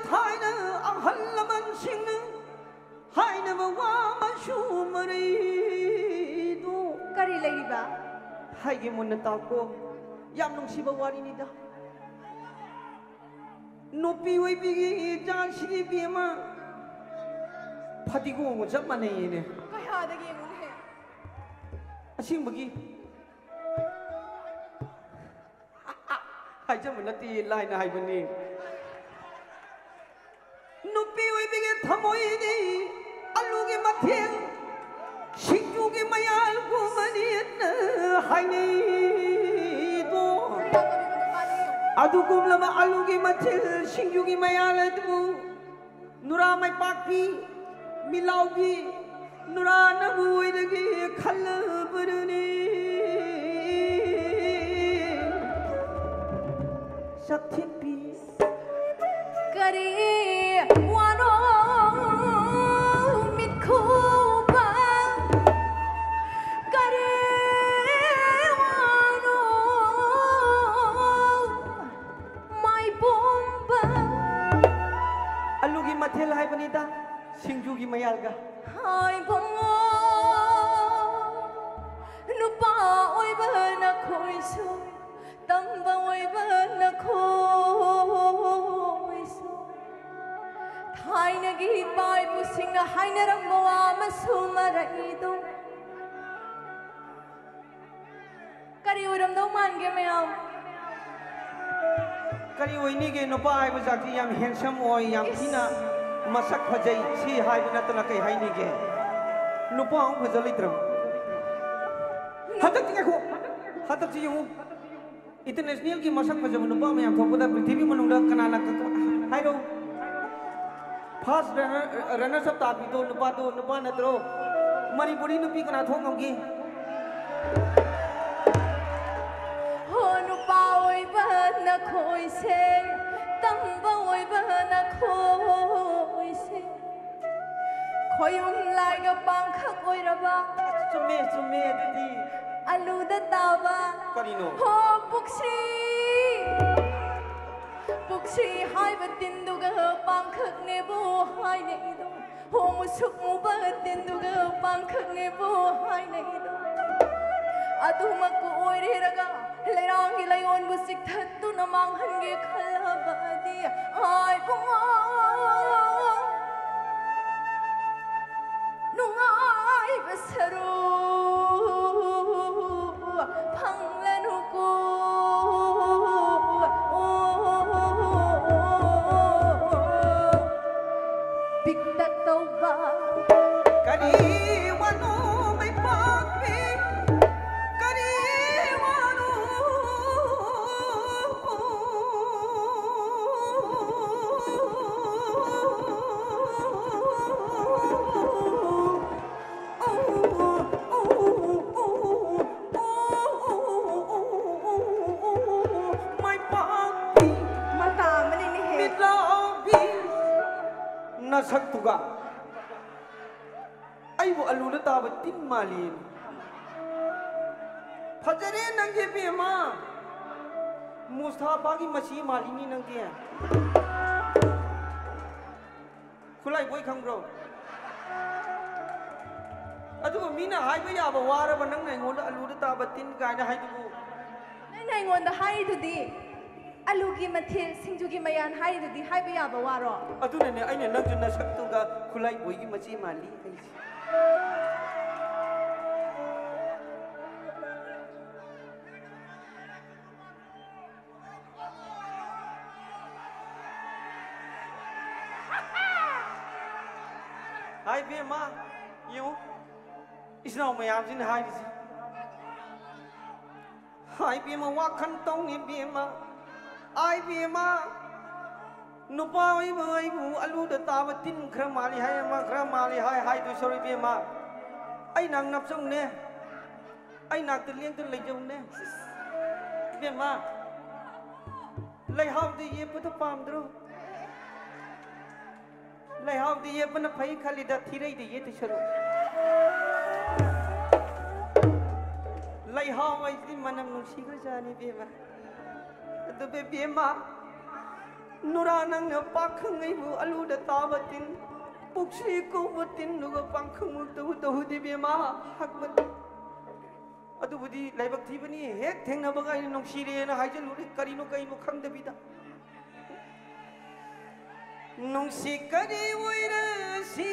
ꯊꯥꯏꯅ ꯑꯍꯜ ꯂꯃꯟꯁꯤꯡꯅ ꯍꯥꯏꯅꯕ ꯋꯥ ꯑꯃꯁꯨ ꯃꯔꯩꯗꯣ꯫ ꯀꯔꯤ ꯂꯩꯔꯤꯕ? ꯍꯥꯏꯒꯦ ꯃꯨꯟꯅ ꯇꯥꯎꯀꯣ, ꯌꯥꯝ ꯅꯨꯡꯁꯤꯕ ꯋꯥꯔꯤꯅꯤꯗ꯫ ꯅꯨꯄꯤ ꯑꯣꯏꯕꯤꯒꯤ ꯏꯆꯥꯁꯤꯗꯤ ꯏꯕꯦꯝꯃ, ꯐꯗꯤꯒꯣꯝꯒ ꯆꯞ ꯃꯥꯟꯅꯩꯌꯦꯅꯦ꯫ ꯀꯌꯥꯗꯒꯤ ꯌꯦꯡꯉꯨꯅꯦ? ꯑꯁꯦꯡꯕꯒꯤ꯫ ꯍꯥꯏꯖꯕ ꯅꯠꯇꯦ, ꯂꯥꯏꯅ ꯍꯥꯏꯕꯅꯤ꯫ ꯅꯨꯄꯤ ꯑꯣꯏꯕꯤꯒꯤ ꯊꯃꯣꯏꯗꯤ ꯑꯂꯨꯒꯤ ꯃꯊꯦꯜ, ꯁꯤꯡꯖꯨꯒꯤ ꯃꯌꯥꯜꯒꯨꯝꯕꯅꯤꯅ ꯍꯥꯏꯅꯩꯗꯣ꯫ ꯑꯗꯨꯒꯨꯝꯂꯕ ꯑꯂꯨꯒꯤ ꯃꯊꯦꯜ, ꯁꯤꯡꯖꯨꯒꯤ ꯃꯌꯥꯜ ꯑꯗꯨꯕꯨ ꯅꯨꯔꯥ ꯃꯥꯏꯄꯥꯛꯄꯤ, ꯃꯤꯂꯥꯎꯕꯤ, ꯅꯨꯔꯥꯅꯕꯨ ꯑꯣꯏꯔꯒꯦ ꯈꯜꯂꯕꯅꯤ꯫ ꯁꯛꯊꯤꯠꯄꯤ꯫ ꯀꯔꯤ ꯋꯥꯅꯣ ꯃꯤꯠꯈꯨꯕ? ꯀꯔꯤ ꯋꯥꯅꯣ ꯃꯥꯏꯕꯣꯝꯕ? ꯑꯂꯨꯒꯤ ꯃꯊꯦꯜ ꯍꯥꯏꯕꯅꯤꯗ, ꯁꯤꯡꯖꯨꯒꯤ ꯃꯌꯥꯜꯒ꯫ ꯍꯥꯏꯕꯨꯡꯉꯣ, ꯅꯨꯄꯥ ꯑꯣꯏꯕ ꯅꯈꯣꯏꯁꯨ, ꯇꯝꯕ ꯑꯣꯏꯕ ꯅꯈꯣꯏꯁꯨ, ꯊꯥꯏꯅꯒꯤ ꯏꯄꯥ ꯏꯄꯨꯁꯤꯡꯅ ꯍꯥꯏꯅꯔꯝꯕ ꯋꯥ ꯑꯃꯁꯨ ꯃꯔꯛꯏꯗꯣ꯫ ꯀꯔꯤ ꯑꯣꯏꯔꯝꯗꯧ ꯃꯥꯟꯒꯦ ꯃꯌꯥꯝ? ꯀꯔꯤ ꯑꯣꯏꯅꯤꯒꯦ? ꯅꯨꯄꯥ ꯍꯥꯏꯕ ꯖꯥꯠꯁꯤ ꯌꯥꯝ handsome ꯑꯣꯏ, ꯌꯥꯝ ꯏꯁ꯫ ꯊꯤꯅ ꯃꯁꯛ ꯐꯖꯩ, ꯁꯤ ꯍꯥꯏꯕ ꯅꯠꯇꯅ ꯀꯩ ꯍꯥꯏꯅꯤꯒꯦ? ꯅꯨꯄꯥ ꯑꯃꯨꯛ ꯐꯖ ꯂꯩꯇ꯭ꯔꯕ? ꯍꯟꯗꯛꯇꯤ ꯉꯥꯏꯈꯣ, ꯍꯟꯗꯛꯇꯤ ꯌꯦꯡꯉꯨ, internationalꯒꯤ ꯃꯁꯛ ꯐꯖꯕ ꯅꯨꯄꯥ ꯃꯌꯥꯝ ꯊꯣꯛꯄꯗ ꯄ꯭ꯔꯤꯊꯤꯕꯤ ꯃꯅꯨꯡꯗ ꯀꯅꯥꯅ ꯀꯛ-, ꯍꯥꯏꯔꯣ? First runner, runners up ꯇꯥꯕꯤꯗꯣ ꯅꯨꯄꯥꯗꯣ, ꯅꯨꯄꯥ ꯅꯠꯇ꯭ꯔꯣ? ꯃꯅꯤꯄꯨꯔꯤ ꯅꯨꯄꯤ ꯀꯅꯥ ꯊꯣꯛ ꯉꯝꯒꯦ? ꯍꯣ, ꯅꯨꯄꯥ ꯑꯣꯏꯕꯅ ꯅꯈꯣꯏꯁꯦ, ꯇꯝꯕ ꯑꯣꯏꯕ ꯅꯈꯣꯏꯁꯦ, ꯈꯣꯌꯨꯝ ꯂꯥꯏꯒ ꯄꯥꯡꯈꯛ ꯑꯣꯏꯔꯕ꯫ ꯆꯨꯝꯃꯦ, ꯆꯨꯝꯃꯦ, ꯑꯗꯨꯗꯤ꯫ ꯑꯂꯨꯗ ꯇꯥꯕ꯫ ꯀꯔꯤꯅꯣ? ꯍꯣ, ꯄꯨꯛꯁꯤ꯫ ꯄꯨꯛꯁꯤ ꯍꯥꯏꯕ ꯇꯤꯟꯗꯨꯒ ꯄꯥꯡꯈꯛꯅꯦꯕꯨ ꯍꯥꯏꯅꯩꯗꯣ꯫ ꯍꯣ, ꯃꯨꯁꯨꯛ ꯃꯨꯕ ꯇꯤꯟꯗꯨꯒ ꯄꯥꯡꯈꯛꯅꯦꯕꯨ ꯍꯥꯏꯅꯩꯗꯣ꯫ ꯑꯗꯨꯃꯛꯄꯨ ꯑꯣꯏꯔꯦꯔꯒ ꯂꯩꯔꯥꯡꯒꯤ ꯂꯩꯌꯣꯟꯕꯨ ꯆꯤꯛꯊꯠꯇꯨꯅ ꯃꯥꯡꯍꯟꯒꯦ ꯈꯜꯂꯕꯗꯤ, ꯑꯥꯏ ꯏꯕꯨꯡꯉꯣ, ꯅꯨꯡꯉꯥꯏꯕ ꯁꯔꯨ ꯐꯪꯂꯅꯨꯀꯣ꯫ ꯄꯤꯛꯇꯛ ꯇꯧꯕ꯫ ꯀꯔꯤ ꯋꯥꯅꯣ ꯃꯩꯄꯥꯛꯄꯤ? ꯀꯔꯤ ꯋꯥꯅꯣ? ꯃꯥꯏꯄꯥꯛꯄꯤ꯫ ꯃꯇꯥ ꯑꯃꯅꯤꯅꯦꯍꯦ꯫ ꯃꯤꯠꯂꯥꯎꯕꯤ꯫ ꯅꯁꯛꯇꯨꯒ ꯑꯩꯕꯨ ꯑꯂꯨꯗ ꯇꯥꯕ ꯇꯤꯟ ꯃꯥꯜꯂꯤ꯫ ꯐꯖꯔꯦ ꯅꯪꯒꯤ ꯏꯕꯦꯝꯃ꯫ ꯃꯨꯁꯇꯥꯐꯥꯒꯤ ꯃꯆꯤ ꯃꯥꯜꯂꯤꯅꯤ ꯅꯪꯗꯤ꯫ ꯈꯨꯠꯂꯥꯏꯕꯣꯏ ꯈꯪꯕ꯭ꯔꯣ? ꯑꯗꯨꯒ ꯃꯤꯅ ꯍꯥꯏꯕ ꯌꯥꯕ ꯋꯥꯔꯕ ꯅꯪꯅ ꯑꯩꯉꯣꯟꯗ ꯑꯂꯨꯗ ꯇꯥꯕ ꯇꯤꯟ ꯀꯥꯏꯅ ꯍꯥꯏꯗꯨꯕꯨ? ꯅꯪꯅ ꯑꯩꯉꯣꯟꯗ ꯍꯥꯏꯔꯤꯗꯨꯗꯤ, ꯑꯂꯨꯒꯤ ꯃꯊꯦꯜ, ꯁꯤꯡꯖꯨꯒꯤ ꯃꯌꯥꯟ ꯍꯥꯏꯔꯤꯗꯨꯗꯤ ꯍꯥꯏꯕ ꯌꯥꯕ ꯋꯥꯔꯣ? ꯑꯗꯨꯅꯅꯦ ꯑꯩꯅ ꯅꯪꯁꯨ ꯅꯁꯛꯇꯨꯒ ꯈꯨꯠꯂꯥꯏꯕꯣꯏꯒꯤ ꯃꯆꯦ ꯃꯥꯜꯂꯤ ꯍꯥꯏꯁꯦ꯫ ꯍꯥꯏ ꯏꯕꯦꯝꯃ, ꯌꯦꯡꯉꯨ, ꯏꯆꯤꯟ ꯏꯅꯥꯎ ꯃꯌꯥꯝꯁꯤꯅ ꯍꯥꯏꯔꯤꯁꯤ꯫ ꯍꯥꯏ ꯏꯕꯦꯝꯃ, ꯋꯥꯈꯜ ꯇꯧꯅꯤ ꯏꯕꯦꯝꯃ꯫ ꯑꯥꯏ ꯏꯕꯦꯝꯃ, ꯅꯨꯄꯥ ꯑꯣꯏꯕ ꯑꯩꯕꯨ ꯑꯂꯨꯗ ꯇꯥꯕ ꯇꯤꯟ ꯈꯔ ꯃꯥꯜꯂꯤ ꯍꯥꯏ, ꯑꯃ ꯈꯔ ꯃꯥꯜꯂꯤ ꯍꯥꯏ, ꯍꯥꯏꯗꯣꯏ ꯁꯔꯨꯛ ꯏꯕꯦꯝꯃ, ꯑꯩ ꯅꯪ ꯅꯞꯆꯧꯅꯦ꯫ ꯑꯩ ꯅꯥꯛꯇ ꯂꯦꯡꯗꯨꯅ ꯂꯩꯖꯧꯅꯦ꯫ ꯏꯕꯦꯝꯃ, ꯂꯩꯍꯥꯎꯗ ꯌꯦꯞꯄꯗꯣ ꯄꯥꯝꯗ꯭ꯔꯣ? ꯂꯩꯍꯥꯎꯗ ꯌꯦꯞꯄꯅ ꯐꯩ ꯈꯜꯂꯤꯗ, ꯊꯤꯔꯩꯗ ꯌꯦꯠꯇꯣꯏ ꯁꯔꯨꯛ꯫ ꯂꯩꯍꯥꯎ ꯍꯥꯏꯁꯤꯗꯤ ꯃꯅꯝ ꯅꯨꯡꯁꯤꯈ꯭ꯔꯖꯥꯠꯅꯤ ꯏꯕꯦꯝꯃ꯫ ꯑꯗꯨ ꯏꯕꯦꯝꯃ, ꯅꯨꯔꯥ ꯅꯪꯅ ꯄꯥꯈꯪ ꯑꯩꯕꯨ ꯑꯂꯨꯗ ꯇꯥꯕ ꯇꯤꯟ, ꯄꯨꯛꯁꯤ ꯀꯧꯕ ꯇꯤꯟꯗꯨꯒ ꯄꯥꯈꯪꯃꯛꯇꯕꯨ ꯇꯧꯍꯨꯗꯤ ꯏꯕꯦꯝꯃ, ꯍꯛꯃꯟ꯫ ꯑꯗꯨꯕꯨꯗꯤ ꯂꯥꯏꯕꯛ ꯊꯤꯕꯅꯤ, ꯍꯦꯛ ꯊꯦꯡꯅꯕꯒ ꯑꯩꯅ ꯅꯨꯡꯁꯤꯔꯦꯅ ꯍꯥꯏꯖꯜꯂꯨꯔꯦ, ꯀꯔꯤꯅꯣ ꯀꯩꯅꯣ ꯈꯪꯗꯕꯤꯗ꯫ ꯅꯨꯡꯁꯤ ꯀꯔꯤ ꯑꯣꯏꯔꯁꯤꯒꯦ,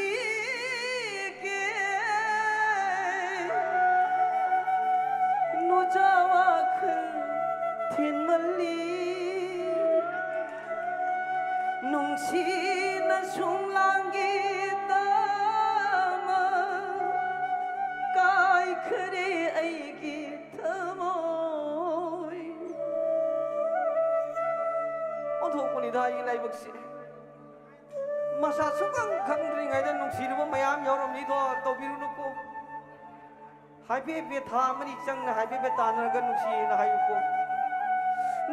ꯅꯨꯖꯥ ꯋꯥꯈꯜ ꯊꯤꯟꯃꯜꯂꯤ꯫ ꯅꯨꯡꯁꯤꯅ ꯁꯨꯝ ꯂꯥꯡꯒꯦ ꯇꯥꯃ, ꯀꯥꯏꯈꯔꯦ ꯑꯩꯒꯤ ꯊꯃꯣꯏ꯫ ꯑꯣꯟꯊꯣꯛꯄꯅꯤꯗ ꯑꯩꯒꯤ ꯂꯥꯏꯕꯛꯁꯦ꯫ ꯃꯁꯥ ꯁꯨꯛꯈꯪ ꯈꯪꯗ꯭ꯔꯤꯉꯩꯗ ꯅꯨꯡꯁꯤꯔꯨꯕ ꯃꯌꯥꯝ ꯌꯥꯎꯔꯝꯅꯤꯗꯣ, ꯇꯧꯕꯤꯔꯨꯅꯨꯀꯣ꯫ ꯍꯥꯏꯐꯦꯠ ꯍꯥꯏꯐꯦꯠ ꯊꯥ ꯑꯃꯅꯤ ꯆꯪꯅ ꯍꯥꯏꯐꯦꯠ ꯍꯥꯏꯐꯦꯠ ꯇꯥꯟꯅꯔꯒ ꯅꯨꯡꯁꯤꯌꯦꯅ ꯍꯥꯏꯌꯨꯀꯣ꯫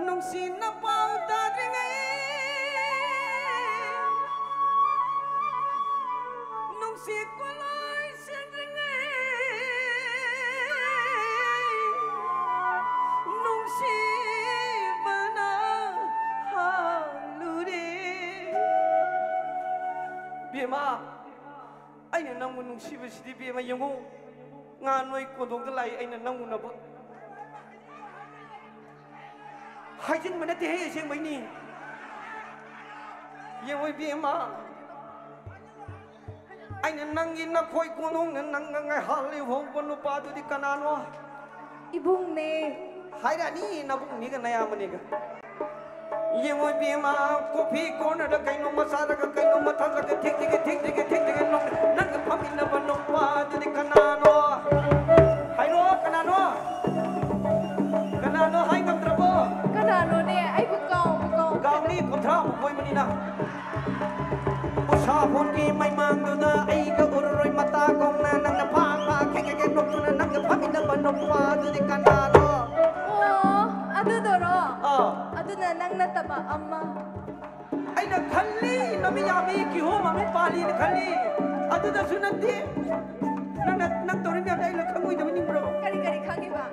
ꯅꯨꯡꯁꯤꯅ ꯄꯥꯎ ꯇꯥꯗ꯭ꯔꯤꯉꯩ, ꯅꯨꯡꯁꯤ ꯀꯣꯂꯣꯏ ꯁꯦꯟꯗ꯭ꯔꯤꯉꯩ, ꯅꯨꯡꯁꯤꯕꯅ ꯍꯥꯜꯂꯨꯔꯦ꯫ ꯕꯦꯝꯃ, ꯑꯩꯅ ꯅꯪꯕꯨ ꯅꯨꯡꯁꯤꯕꯁꯤꯗꯤ ꯕꯦꯝꯃ ꯌꯦꯡꯉꯨ, ꯉꯥ ꯅꯣꯏ ꯀꯣꯟꯊꯣꯡꯗ ꯂꯥꯛꯏ ꯑꯩꯅ ꯅꯪ ꯎꯅꯕ꯫ ꯍꯥꯏꯖꯤꯟꯕ ꯅꯠꯇꯦꯍꯦ, ꯑꯁꯦꯡꯕꯩꯅꯤ꯫ ꯌꯦꯡꯉꯣ ꯏꯕꯦꯝꯃ, ꯑꯩꯅ ꯅꯪꯒꯤ ꯅꯈꯣꯏ ꯀꯣꯟꯊꯣꯡꯗ ꯅꯪꯒ ꯉꯥꯏꯍꯥꯛ ꯂꯩꯍꯧꯕ ꯅꯨꯄꯥꯗꯨꯗꯤ ꯀꯅꯥꯅꯣ? ꯏꯕꯨꯡꯅꯦ꯫ ꯍꯥꯏꯔꯛꯑꯅꯤ ꯅꯕꯨꯡꯅꯤꯒ ꯅꯌꯥꯝꯕꯅꯤꯒ꯫ ꯌꯦꯡꯉꯣ ꯏꯕꯦꯝꯃ, ꯀꯣꯐꯤ ꯀꯣꯔꯅꯔꯗ ꯀꯩꯅꯣꯝꯃ ꯆꯥꯔꯒ ꯀꯩꯅꯣꯝꯃ ꯊꯛꯂꯒ ꯊꯤꯛ ꯊꯤꯛ ꯊꯤꯛ ꯊꯤꯛ ꯊꯤꯛ ꯅꯣꯛ-, ꯅꯪꯒ ꯐꯝꯃꯤꯟꯅꯕ ꯅꯨꯄꯥꯗꯨꯗꯤ ꯀꯅꯥꯅꯣ? ꯍꯥꯏꯔꯣ, ꯀꯅꯥꯅꯣ? ꯀꯅꯥꯅꯣ ꯍꯥꯏ ꯉꯝꯗ꯭ꯔꯕꯣ? ꯀꯅꯥꯅꯣꯅꯦ? ꯑꯩꯕꯨ ꯀꯥꯎꯕꯨ ꯀꯥꯎꯈ꯭ꯔꯦꯗ꯫ ꯀꯥꯎꯅꯤ, ꯀꯨꯟꯊ꯭ꯔꯥꯃꯨꯛ ꯀꯣꯏꯕꯅꯤꯅ꯫ ꯎꯁꯥ ꯍꯣꯟꯒꯤ ꯃꯩꯃꯥꯡꯗꯨꯗ ꯑꯩꯒ ꯎꯔꯔꯣꯏ ꯃꯇꯥꯒꯨꯝꯅ ꯅꯪꯅ ꯐꯥ ꯐꯥ ꯈꯦ ꯈꯦ ꯈꯦ ꯅꯣꯛꯇꯨꯅ ꯅꯪꯒ ꯐꯝꯃꯤꯟꯅꯕ ꯅꯨꯄꯥꯗꯨꯗꯤ ꯀꯅꯥꯅꯣ? ꯑꯣ, ꯑꯗꯨꯗꯨꯔꯣ? ꯑꯥ꯫ ꯑꯗꯨꯅ ꯅꯪ ꯅꯠꯇꯕ ꯑꯃ꯫ ꯑꯩꯅ ꯈꯜꯂꯤ, ꯅꯨꯃꯤꯠ ꯌꯥꯝꯃꯤ, ꯀꯤꯍꯣꯝ ꯑꯃ ꯄꯥꯜꯂꯤꯅ ꯈꯜꯂꯤ꯫ ꯑꯗꯨꯗꯁꯨ ꯅꯠꯇꯦ꯫ ꯅꯪꯅ, ꯅꯪ ꯇꯧꯔꯤ ꯃꯌꯥꯝꯗꯣ ꯑꯩꯅ ꯈꯪꯉꯣꯏꯗꯕ ꯅꯤꯡꯕ꯭ꯔꯣ? ꯀꯔꯤ, ꯀꯔꯤ ꯈꯪꯉꯤꯕ?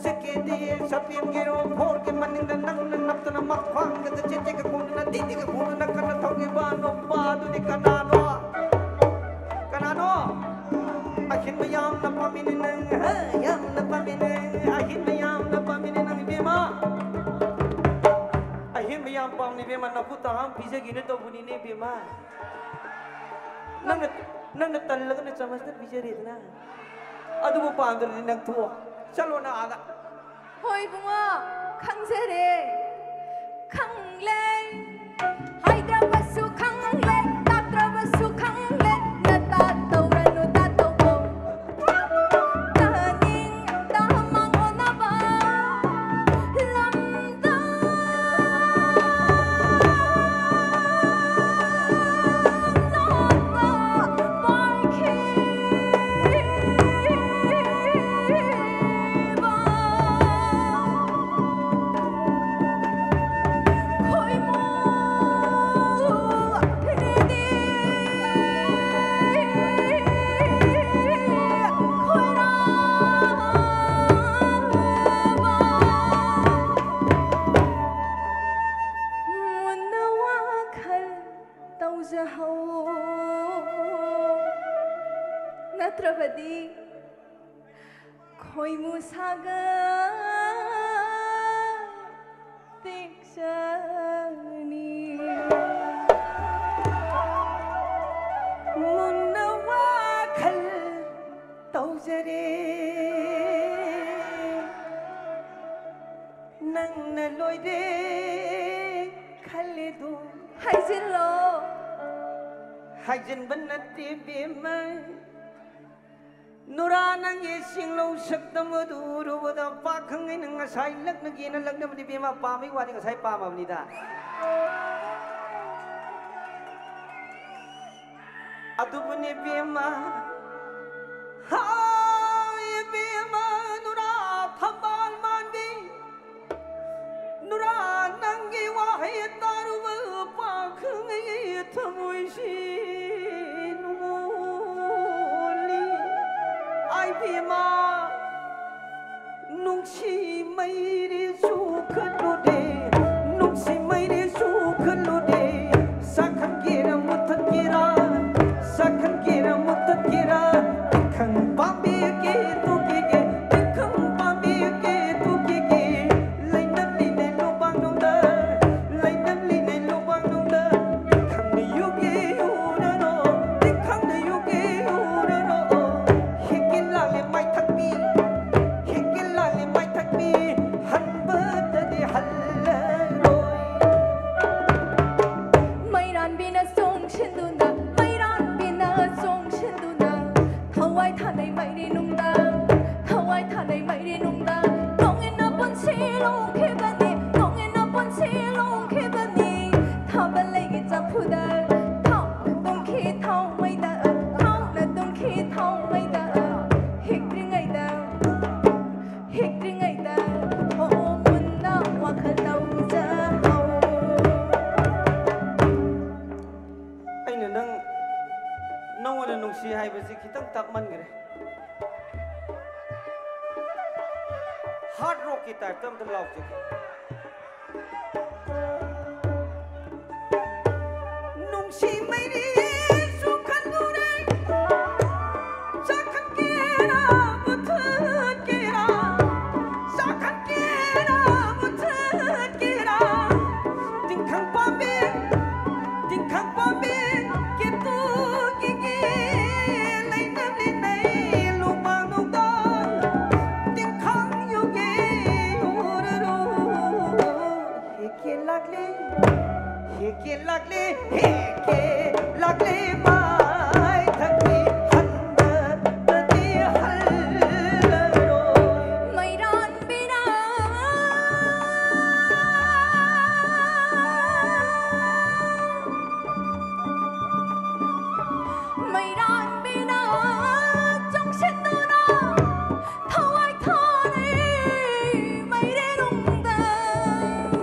ꯁꯦꯀꯦꯟꯗꯤ ꯁꯄꯦꯟꯒꯤꯔꯣ, ꯐꯣꯔꯒꯤ ꯃꯅꯤꯡꯗ ꯅꯪꯅ ꯅꯞꯇꯅ ꯃꯈ꯭ꯋꯥꯡꯗꯒ ꯆꯦꯠ ꯆꯦꯠꯀ ꯈꯣꯡꯗꯅ, ꯇꯤꯠ ꯇꯤꯠꯀ ꯈꯣꯡꯗꯅ ꯀꯟꯅ ꯊꯧꯈꯤꯕ ꯅꯨꯄꯥꯗꯨꯗꯤ ꯀꯅꯥꯅꯣ? ꯀꯅꯥꯅꯣ? ꯑꯍꯤꯟꯕ ꯌꯥꯝꯅ ꯄꯥꯝꯃꯤꯅꯦ ꯅꯪ, ꯍꯥ, ꯌꯥꯝꯅ ꯄꯥꯝꯃꯤꯅꯦ꯫ ꯑꯍꯤꯟꯕ ꯌꯥꯝꯅ ꯄꯥꯝꯃꯤꯅꯦ ꯅꯪ, ꯏꯕꯦꯝꯃ꯫ ꯑꯍꯤꯟꯕ ꯌꯥꯝ ꯄꯥꯝꯅꯤ, ꯏꯕꯦꯝꯃ꯫ ꯅꯈꯨꯠꯇ ꯑꯍꯥꯟ ꯄꯤꯖꯒꯦꯅ ꯇꯧꯕꯅꯤꯅꯦ, ꯏꯕꯦꯝꯃ꯫ ꯅꯪꯅ, ꯅꯪꯅ ꯇꯜꯂꯒꯅ ꯆꯃꯁꯅ ꯄꯤꯖꯔꯦꯗꯅ꯫ ꯑꯗꯨꯕꯨ ꯄꯥꯝꯗ꯭ꯔꯗꯤ ꯅꯪ ꯊꯣꯛꯑꯣ꯫ ꯆꯠꯂꯣ ꯅꯪ ꯑꯥꯗ꯫ ꯍꯣꯏ ꯏꯕꯨꯡꯉꯣ, ꯈꯪꯖꯔꯦ꯫ ꯈꯪꯂꯦ ꯍꯥꯏꯗ꯭ꯔꯕꯁꯨ ꯈꯪꯂꯦ, ꯇꯥꯛꯇ꯭ꯔꯕꯁꯨ ꯈꯪꯂꯦ꯫ ꯅꯇꯥ ꯇꯧꯔꯅꯨ, ꯇꯥ ꯇꯧꯕꯧ꯫ ꯇꯥꯅꯤꯡ ꯇꯥ ꯃꯥꯡꯑꯣꯅꯕ ꯂꯝꯗ ꯅꯣꯡꯃ ꯄꯥꯏꯈꯤꯕ ꯈꯣꯏꯃꯨ ꯔꯦꯗꯤ ꯈꯣꯏꯔꯥꯡꯕ ꯃꯨꯟꯅ ꯋꯥꯈꯜ ꯇꯧꯖꯍꯧ꯫ ꯅꯠꯇ꯭ꯔꯕꯗꯤ ꯈꯣꯏꯃꯨ ꯁꯥꯒ ꯇꯦꯛꯆꯅꯤ꯫ ꯃꯨꯟꯅ ꯋꯥꯈꯜ ꯇꯧꯖꯔꯦ꯫ ꯅꯪꯅ ꯂꯣꯏꯔꯦ ꯈꯜꯂꯦꯗꯣ꯫ ꯍꯥꯏꯖꯤꯜꯂꯣ꯫ ꯍꯥꯏꯖꯤꯟꯕ ꯅꯠꯇꯦ ꯏꯕꯦꯝꯃ꯫ ꯅꯨꯔꯥ, ꯅꯪꯒꯤ ꯆꯤꯡꯂꯧ ꯁꯛꯇꯝ ꯑꯗꯨ ꯎꯔꯨꯕꯗ ꯄꯥꯈꯪ ꯑꯩꯅ ꯉꯁꯥꯏ ꯂꯛꯅꯒꯦꯅ ꯂꯛꯅꯕꯅꯤ ꯏꯕꯦꯝꯃ, ꯄꯥꯝꯕꯩ ꯋꯥꯗꯤ ꯉꯁꯥꯏ ꯄꯥꯝꯃꯕꯅꯤꯗ꯫ ꯑꯗꯨꯕꯨꯅꯤ ꯏꯕꯦꯝꯃ, ꯍꯥꯏ ꯏꯕꯦꯝꯃ, ꯅꯨꯔꯥ ꯊꯝꯕꯥꯜ ꯃꯥꯟꯕꯤ, ꯅꯨꯔꯥ ꯅꯪꯒꯤ ꯋꯥ ꯄꯥꯈꯪꯒꯤ ꯊꯃꯣꯏꯁꯤ ꯅꯨꯡꯉꯣꯜꯂꯤ꯫ ꯑꯥꯏ ꯕꯦꯝꯃ, ꯅꯨꯡꯁꯤ ꯃꯩꯔꯤꯁꯨ ꯈꯜꯂꯨꯗꯦ, ꯅꯨꯡꯁꯤ ꯃꯩꯔꯤꯁꯨ ꯈꯜꯂꯨꯗꯦ꯫ ꯁꯥꯈꯟꯒꯦꯔ ꯃꯨꯊꯠꯀꯦꯔ, ꯁꯥꯈꯟꯒꯦꯔ ꯃꯨꯊꯠꯀꯦꯔ꯫ ꯇꯤꯡꯈꯪ ꯄꯥꯝꯕꯤ ꯀꯦ ꯇꯨꯀꯤꯒꯦ, ꯇꯤꯡꯈꯪ ꯄꯥꯝꯕꯤ ꯀꯦ ꯇꯨꯀꯤꯒꯦ꯫ ꯂꯩꯅꯝꯂꯤꯅꯦ ꯂꯨꯕꯥꯡꯅꯨꯡꯗ, ꯂꯩꯅꯝꯂꯤꯅꯦ ꯂꯨꯕꯥꯡꯅꯨꯡꯗ꯫ ꯇꯤꯡꯈꯪꯅ ꯌꯨꯒꯦ ꯌꯨꯔꯔꯣ, ꯇꯤꯡꯈꯪꯅ ꯌꯨꯒꯦ ꯌꯨꯔꯔꯣ꯫ ꯍꯦꯛꯀꯦ ꯂꯥꯛꯂꯦ ꯃꯥꯏꯊꯛꯄꯤ, ꯍꯦꯛꯀꯦ ꯂꯥꯛꯂꯦ ꯃꯥꯏꯊꯛꯄꯤ, ꯍꯟꯕꯗꯗꯤ ꯍꯜꯂꯔꯣꯏ꯫ ꯃꯩꯔꯥꯟꯕꯤꯅ ꯆꯣꯡꯁꯤꯟꯗꯨꯅ, ꯃꯩꯔꯥꯟꯕꯤꯅ ꯆꯣꯡꯁꯤꯟꯗꯨꯅ, ꯊꯋꯥꯏ ꯊꯥꯅꯩ ꯃꯩꯔꯤ ꯅꯨꯡꯗ, ꯊꯋꯥꯏ ꯊꯥꯅꯩ ꯃꯩꯔꯤ ꯅꯨꯡꯗ꯫ ꯅꯣꯡꯏꯟꯅ ꯄꯨꯟꯁꯤ ꯂꯣꯡꯈꯤꯕꯅꯤ, ꯅꯣꯡꯏꯟꯅ ꯄꯨꯟꯁꯤ ꯂꯣꯡꯈꯤꯕꯅꯤ꯫ ꯊꯥꯕꯜ ꯂꯩꯒꯤ ꯆꯐꯨꯗ ꯊꯥꯎꯅ ꯇꯨꯝꯈꯤ ꯊꯥꯎ ꯃꯩꯗ, ꯊꯥꯎꯅ ꯇꯨꯝꯈꯤ ꯊꯥꯎ ꯃꯩꯗ꯫ ꯍꯤꯛꯇ꯭ꯔꯤꯉꯩꯗ, ꯍꯤꯛꯇ꯭ꯔꯤꯉꯩꯗ ꯍꯣ ꯃꯨꯟꯅ ꯋꯥꯈꯜ ꯇꯧꯖꯍꯧ꯫ ꯑꯩꯅ ꯅꯪ, ꯅꯪꯉꯣꯟꯗ ꯅꯨꯡꯁꯤ ꯍꯥꯏꯕꯁꯤ ꯈꯤꯇꯪ ꯇꯞꯃꯟꯈ꯭ꯔꯦ꯫ ꯍꯥꯔꯠ ꯔꯣꯛꯀꯤ ꯇꯥꯏꯞꯇ ꯑꯝꯇ ꯂꯥꯎꯁꯦ꯫ ꯅꯨꯡꯁꯤ ꯃꯩꯔꯤꯁꯨ ꯈꯜꯂꯨꯔꯦ, ꯆꯥꯛꯈꯠꯀꯦꯔꯥ, ꯃꯨꯊꯠꯀꯦꯔꯥ, ꯆꯥꯛꯈꯠꯀꯦꯔꯥ, ꯃꯨꯊꯠꯀꯦꯔꯥ꯫ ꯇꯤꯡꯈꯪ ꯄꯥꯝꯕꯤ, ꯇꯤꯡꯈꯪ ꯄꯥꯝꯕꯤ, ꯀꯦꯇꯨꯒꯤꯒꯤ ꯂꯩꯅꯝꯂꯤꯅꯩ ꯂꯨꯃꯥꯡꯅꯨꯡꯗ꯫ ꯇꯤꯡꯈꯪ ꯌꯨꯒꯦ ꯌꯨꯔꯔꯣ꯫ ꯍꯦꯛꯀꯦ ꯂꯥꯛꯂꯦ, ꯍꯦꯛꯀꯦ ꯂꯥꯛꯂꯦ, ꯍꯦꯛꯀꯦ ꯂꯥꯛꯂꯦ ꯃꯥꯏꯊꯛꯀꯤ ꯍꯟꯕꯗꯗꯤ ꯍꯜꯂꯔꯣꯏ꯫ ꯃꯩꯔꯥꯟꯕꯤꯅ, ꯃꯩꯔꯥꯟꯕꯤꯅ ꯆꯣꯡꯁꯤꯟꯗꯨꯅ ꯊꯋꯥꯏ ꯊꯥꯔꯦ ꯃꯩꯔꯦꯔꯨꯡꯗ꯫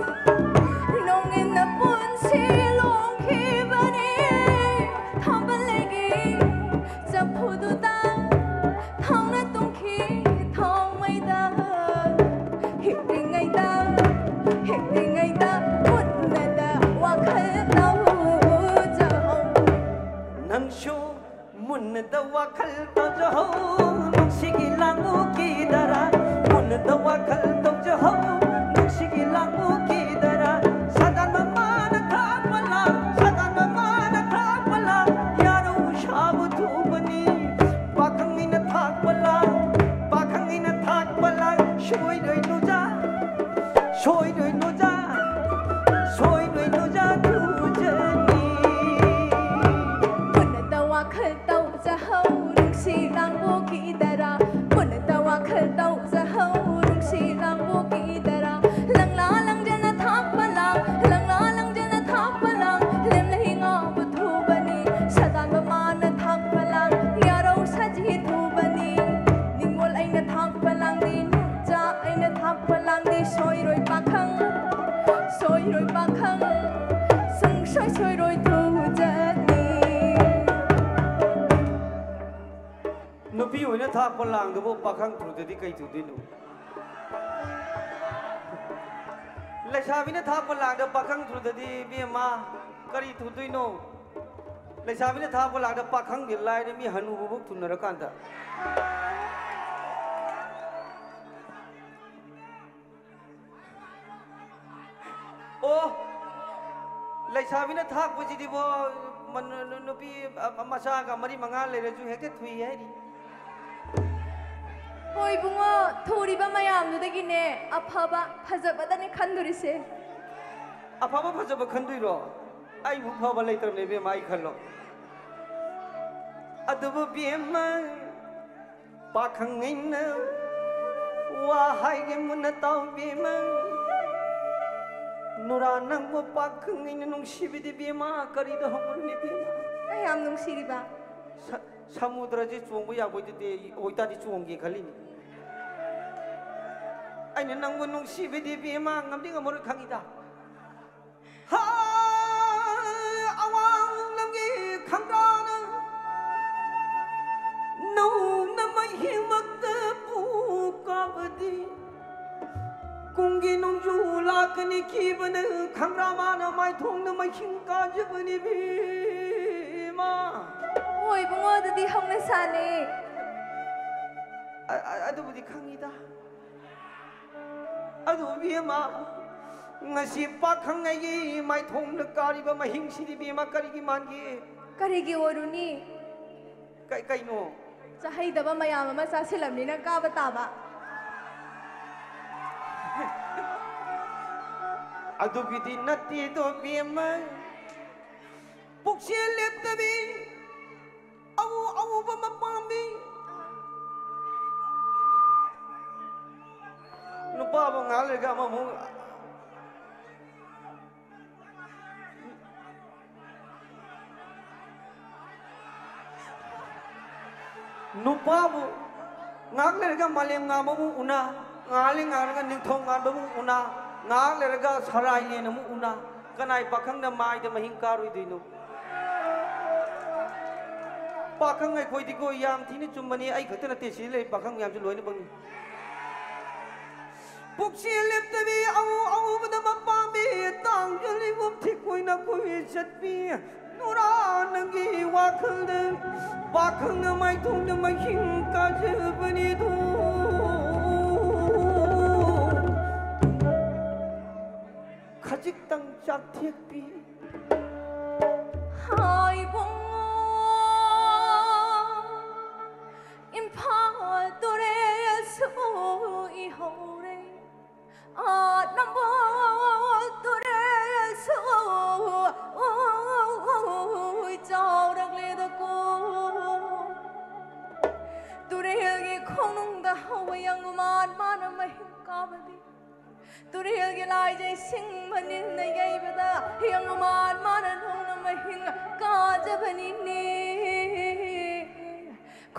ꯅꯣꯡꯏꯟꯅ ꯄꯨꯟꯁꯤ ꯗ ꯋꯥꯈꯜ ꯇꯧꯖꯍꯧ ꯅꯨꯡꯁꯤꯒꯤ ꯂꯥꯡꯃꯨꯒꯤ ꯗꯔꯥ꯫ ꯃꯨꯟꯅꯗ ꯋꯥꯈꯜ ꯇꯧꯖꯍꯧ ꯅꯨꯡꯁꯤꯒꯤ ꯂꯥꯡꯃꯨꯒꯤ ꯗꯔꯥ꯫ ꯁꯥꯗꯥꯟ ꯃꯃꯥꯅ ꯊꯥꯛꯄ ꯂꯥꯡ, ꯁꯥꯗꯥꯟ ꯃꯃꯥꯅ ꯊꯥꯛꯄ ꯂꯥꯡ꯫ ꯌꯥꯔꯧ ꯁꯥꯕ ꯊꯨꯕꯅꯤ ꯄꯥꯈꯪꯅꯤꯅ ꯊꯥꯛꯄ ꯂꯥꯡ, ꯄꯥꯈꯪꯅꯤꯅ ꯊꯥꯛꯄ ꯂꯥꯡ꯫ ꯁꯣꯏꯔꯣꯏ ꯅꯨꯖꯥ, ꯁꯣꯏꯔꯣꯏ ꯅꯨꯖꯥ, ꯁꯣꯏꯔꯣꯏ ꯅꯨꯖꯥ ꯊꯨꯖꯅꯤ꯫ ꯃꯨꯟꯅꯗ ꯋꯥꯈꯜ ꯇꯧꯖꯍꯧ ꯅꯨꯡꯁꯤ ꯂꯥꯡꯕꯨꯒꯤ ꯗꯔꯥ꯫ ꯃꯨꯟꯅꯗ ꯋꯥꯈꯜ ꯇꯧꯖꯍꯧ ꯅꯨꯡꯁꯤ ꯂꯥꯡꯕꯨꯒꯤ ꯗꯔꯥ꯫ ꯂꯪꯂꯥ ꯂꯪꯖꯅ ꯊꯥꯛꯄ ꯂꯥꯡ, ꯂꯪꯂꯥ ꯂꯪꯖꯅ ꯊꯥꯛꯄ ꯂꯥꯡ꯫ ꯂꯦꯝꯂꯩ ꯉꯥꯎꯕ ꯊꯨꯕꯅꯤ ꯁꯥꯗꯥꯟꯕ ꯃꯥꯅ ꯊꯥꯛꯄ ꯂꯥꯡ꯫ ꯌꯥꯔꯧ ꯁꯖꯤ ꯊꯨꯕꯅꯤ ꯅꯤꯡꯉꯣꯜ ꯑꯩꯅ ꯊꯥꯛꯄ ꯂꯥꯡꯗꯤ ꯅꯨꯆꯥ ꯑꯩꯅ ꯊꯥꯛꯄ ꯂꯥꯡꯗꯤ ꯁꯣꯏꯔꯣꯏ ꯄꯥꯈꯪ, ꯁꯣꯏꯔꯣꯏ ꯄꯥꯈꯪ, ꯁꯨꯡꯁꯣꯏ ꯁꯣꯏꯔꯣꯏ ꯊꯨꯖꯅꯤ꯫ ꯅꯨꯄꯤ ꯑꯣꯏꯅ ꯊꯥꯛꯄ ꯂꯥꯡꯗꯕꯨ ꯄꯥꯈꯪ ꯊꯨꯗꯗꯤ ꯀꯩ ꯊꯨꯗꯣꯏꯅꯣ? ꯂꯩꯁꯥꯕꯤꯅ ꯊꯥꯛꯄ ꯂꯥꯡꯗ ꯄꯥꯈꯪ ꯊꯨꯗꯗꯤ ꯏꯕꯦꯝꯃ ꯀꯔꯤ ꯊꯨꯗꯣꯏꯅꯣ? ꯂꯩꯁꯥꯕꯤꯅ ꯊꯥꯛꯄ ꯂꯥꯡꯗ ꯄꯥꯈꯪꯗꯤ ꯂꯥꯏꯔꯦ, ꯃꯤ ꯍꯅꯨꯕꯐꯥꯎ ꯊꯨꯅꯔꯀꯥꯟꯗ꯫ ꯑꯣ, ꯂꯩꯁꯥꯕꯤꯅ ꯊꯥꯛꯄꯁꯤꯗꯤꯕꯣ, ꯃ-, ꯅꯨ-, ꯅꯨ-, ꯅꯨꯄꯤ, ꯑ, ꯃꯆꯥꯒ ꯃꯔꯤ ꯃꯉꯥ ꯂꯩꯔꯁꯨ ꯍꯦꯛꯇ ꯊꯨꯏ ꯍꯥꯏꯔꯤ꯫ ꯍꯣꯏ ꯏꯕꯨꯡꯉꯣ, ꯊꯨꯔꯤꯕ ꯃꯌꯥꯝꯗꯨꯗꯒꯤꯅꯦ ꯑꯐꯕ ꯐꯖꯕꯗꯅꯦ ꯈꯟꯗꯣꯔꯤꯁꯦ꯫ ꯑꯐꯕ ꯐꯖꯕ ꯈꯟꯗꯣꯏꯔꯣ? ꯑꯩꯕꯨ ꯐꯕ ꯂꯩꯇ꯭ꯔꯕꯅꯦ ꯏꯕꯦꯝꯃ, ꯑꯩ ꯈꯜꯂꯣ꯫ ꯑꯗꯨꯕꯨ ꯕꯦꯝꯃ, ꯄꯥꯈꯪꯉꯩꯅ ꯋꯥ ꯍꯥꯏꯒꯦ ꯃꯨꯟꯅ ꯇꯥꯎ ꯕꯦꯝꯃ꯫ ꯅꯨꯔꯥ ꯅꯪꯕꯨ ꯄꯥꯈꯪꯉꯩꯅ ꯅꯨꯡꯁꯤꯕꯤꯗꯦ ꯕꯦꯝꯃ, ꯀꯔꯤꯗ ꯍꯧꯔꯨꯅꯤ ꯕꯦꯝꯃ? ꯑꯩ ꯌꯥꯝ ꯅꯨꯡꯁꯤꯔꯤꯕ꯫ ꯁ-, ꯁꯃꯨꯗ꯭ꯔꯁꯦ ꯆꯣꯡꯕ ꯌꯥꯕꯣꯏꯗꯗꯤ ꯑꯣꯏꯇꯥꯔꯗꯤ ꯆꯣꯡꯒꯦ ꯈꯜꯂꯤꯅꯤ꯫ ꯑꯩꯅ ꯅꯪꯕꯨ ꯅꯨꯡꯁꯤꯕꯤꯗꯦ ꯕꯦꯝꯃ, ꯉꯝꯗꯤ ꯉꯝꯃꯔꯣꯏ ꯈꯪꯉꯤꯗ꯫ ꯍꯥ, ꯑꯋꯥꯡ ꯂꯝꯒꯤ ꯈꯪꯗ꯭ꯔꯥꯅ ꯅꯧꯅ ꯃꯩꯍꯤꯃꯛꯇ ꯄꯨ ꯀꯥꯕꯗꯤ ꯀꯨꯝꯒꯤ ꯅꯣꯡꯖꯨ ꯂꯥꯛꯀꯅꯤ ꯀꯤꯕꯅ ꯈꯪꯗ꯭ꯔꯥ ꯃꯥꯅ ꯃꯥꯏꯊꯣꯡꯗ ꯃꯩꯁꯤꯡ ꯀꯥꯖꯕꯅꯤ ꯕꯦꯝꯃ꯫ ꯍꯣꯏ ꯏꯕꯨꯡꯉꯣ, ꯑꯗꯨꯗꯤ ꯍꯧꯅ ꯁꯥꯅꯤ꯫ ꯑ-, ꯑ-, ꯑꯗꯨꯕꯨꯗꯤ ꯈꯪꯉꯤꯗ꯫ ꯑꯗꯨ ꯏꯕꯦꯝꯃ, ꯉꯁꯤ ꯄꯥꯈꯪ ꯑꯩꯒꯤ ꯃꯥꯏꯊꯣꯡꯗ ꯀꯥꯔꯤꯕ ꯃꯍꯤꯡꯁꯤꯗꯤ ꯏꯕꯦꯝꯃ ꯀꯔꯤꯒꯤ ꯃꯥꯟꯒꯦ? ꯀꯔꯤꯒꯤ ꯑꯣꯏꯔꯨꯅꯤ? ꯀꯩ-, ꯀꯩꯅꯣ? ꯆꯥꯍꯩꯗꯕ ꯃꯌꯥꯝ ꯑꯃ ꯆꯥꯁꯤꯜꯂꯝꯅꯤꯅ ꯀꯥꯕ ꯇꯥꯕ꯫ ꯑꯗꯨꯒꯤꯗꯤ ꯅꯠꯇꯦꯗꯣ ꯏꯕꯦꯝꯃ꯫ ꯄꯨꯛꯆꯦꯜ ꯂꯦꯞꯇꯕꯤ, ꯑꯎ ꯑꯎꯕ ꯃꯄꯥꯝꯕꯤ꯫ ꯅꯨꯄꯥꯕꯨ ꯉꯥꯏꯍꯥꯛ ꯂꯩꯔꯒ ꯑꯃꯃꯨꯛ, ꯅꯨꯄꯥꯕꯨ ꯉꯥꯏꯍꯥꯛ ꯂꯩꯔꯒ ꯃꯥꯂꯦꯝ ꯉꯥꯟꯕ ꯑꯃꯨꯛ ꯎꯅ, ꯉꯥꯏꯍꯥꯛ ꯂꯩ ꯉꯥꯏꯔꯒ ꯅꯤꯡꯊꯧ ꯉꯥꯟꯕ ꯑꯃꯨꯛ ꯎꯅ, ꯉꯥꯏꯍꯥꯛ ꯂꯩꯔꯒ ꯁꯔꯥꯏꯂꯦꯟ ꯑꯃꯨꯛ ꯎꯅ, ꯀꯅꯥꯏ ꯄꯥꯈꯪꯅ ꯃꯥꯏꯗ ꯃꯍꯤꯡ ꯀꯥꯔꯣꯏꯗꯣꯏꯅꯣ? ꯄꯥꯈꯪ ꯑꯩꯈꯣꯏꯗꯤꯀꯣ ꯌꯥꯝ ꯊꯤꯅ ꯆꯨꯝꯕꯅꯤ, ꯑꯩ ꯈꯛꯇ ꯅꯠꯇꯦ, ꯁꯤꯗ ꯂꯩꯔꯤꯕ ꯄꯥꯈꯪ ꯃꯌꯥꯝꯁꯨ ꯂꯣꯏꯅꯃꯛꯅꯤ꯫ ꯄꯨꯛꯆꯦꯜ ꯂꯦꯞꯇꯕꯤ ꯑꯎ ꯑꯎꯕꯗ ꯃꯄꯥꯝꯕꯤ, ꯇꯥꯡꯖ ꯂꯩꯕꯨꯝ ꯊꯤꯀꯣꯏ ꯅꯥꯀꯣꯏ ꯆꯠꯄꯤ꯫ ꯅꯨꯔꯥ ꯅꯪꯒꯤ ꯋꯥꯈꯜꯗ ꯄꯥꯈꯪꯅ ꯃꯥꯏꯊꯣꯡꯗ ꯃꯍꯤꯡ ꯀꯥꯖꯕꯅꯤꯗꯣ꯫ ꯈꯖꯤꯛꯇꯪ ꯆꯥꯛꯊꯦꯛꯄꯤ꯫ ꯍꯥꯏꯕꯨꯡꯉꯣ, ꯏꯝꯐꯥꯜ ꯇꯨꯔꯦꯜꯁꯨ ꯏꯍꯧꯔꯦ꯫ ꯑꯥ, ꯅꯝꯕꯣꯜ ꯇꯨꯔꯦꯜꯁꯨ ꯆꯥꯎꯔꯛꯂꯦꯗꯀꯣ꯫ ꯇꯨꯔꯦꯜꯒꯤ ꯈꯣꯡꯅꯨꯡꯗ ꯍꯧꯕ ꯌꯥꯡꯒꯨꯃꯥꯟ ꯃꯥꯅ ꯃꯍꯤꯡ ꯀꯥꯕꯗꯤ, ꯇꯨꯔꯦꯜꯒꯤ ꯂꯥꯏꯖ ꯏꯁꯤꯡ ꯃꯅꯤꯜꯅ ꯌꯩꯕꯗ ꯌꯥꯡꯒꯨꯃꯥꯟ ꯃꯥꯅ ꯅꯣꯡꯅ ꯃꯍꯤꯡ ꯀꯥꯖꯕꯅꯤꯅꯦ꯫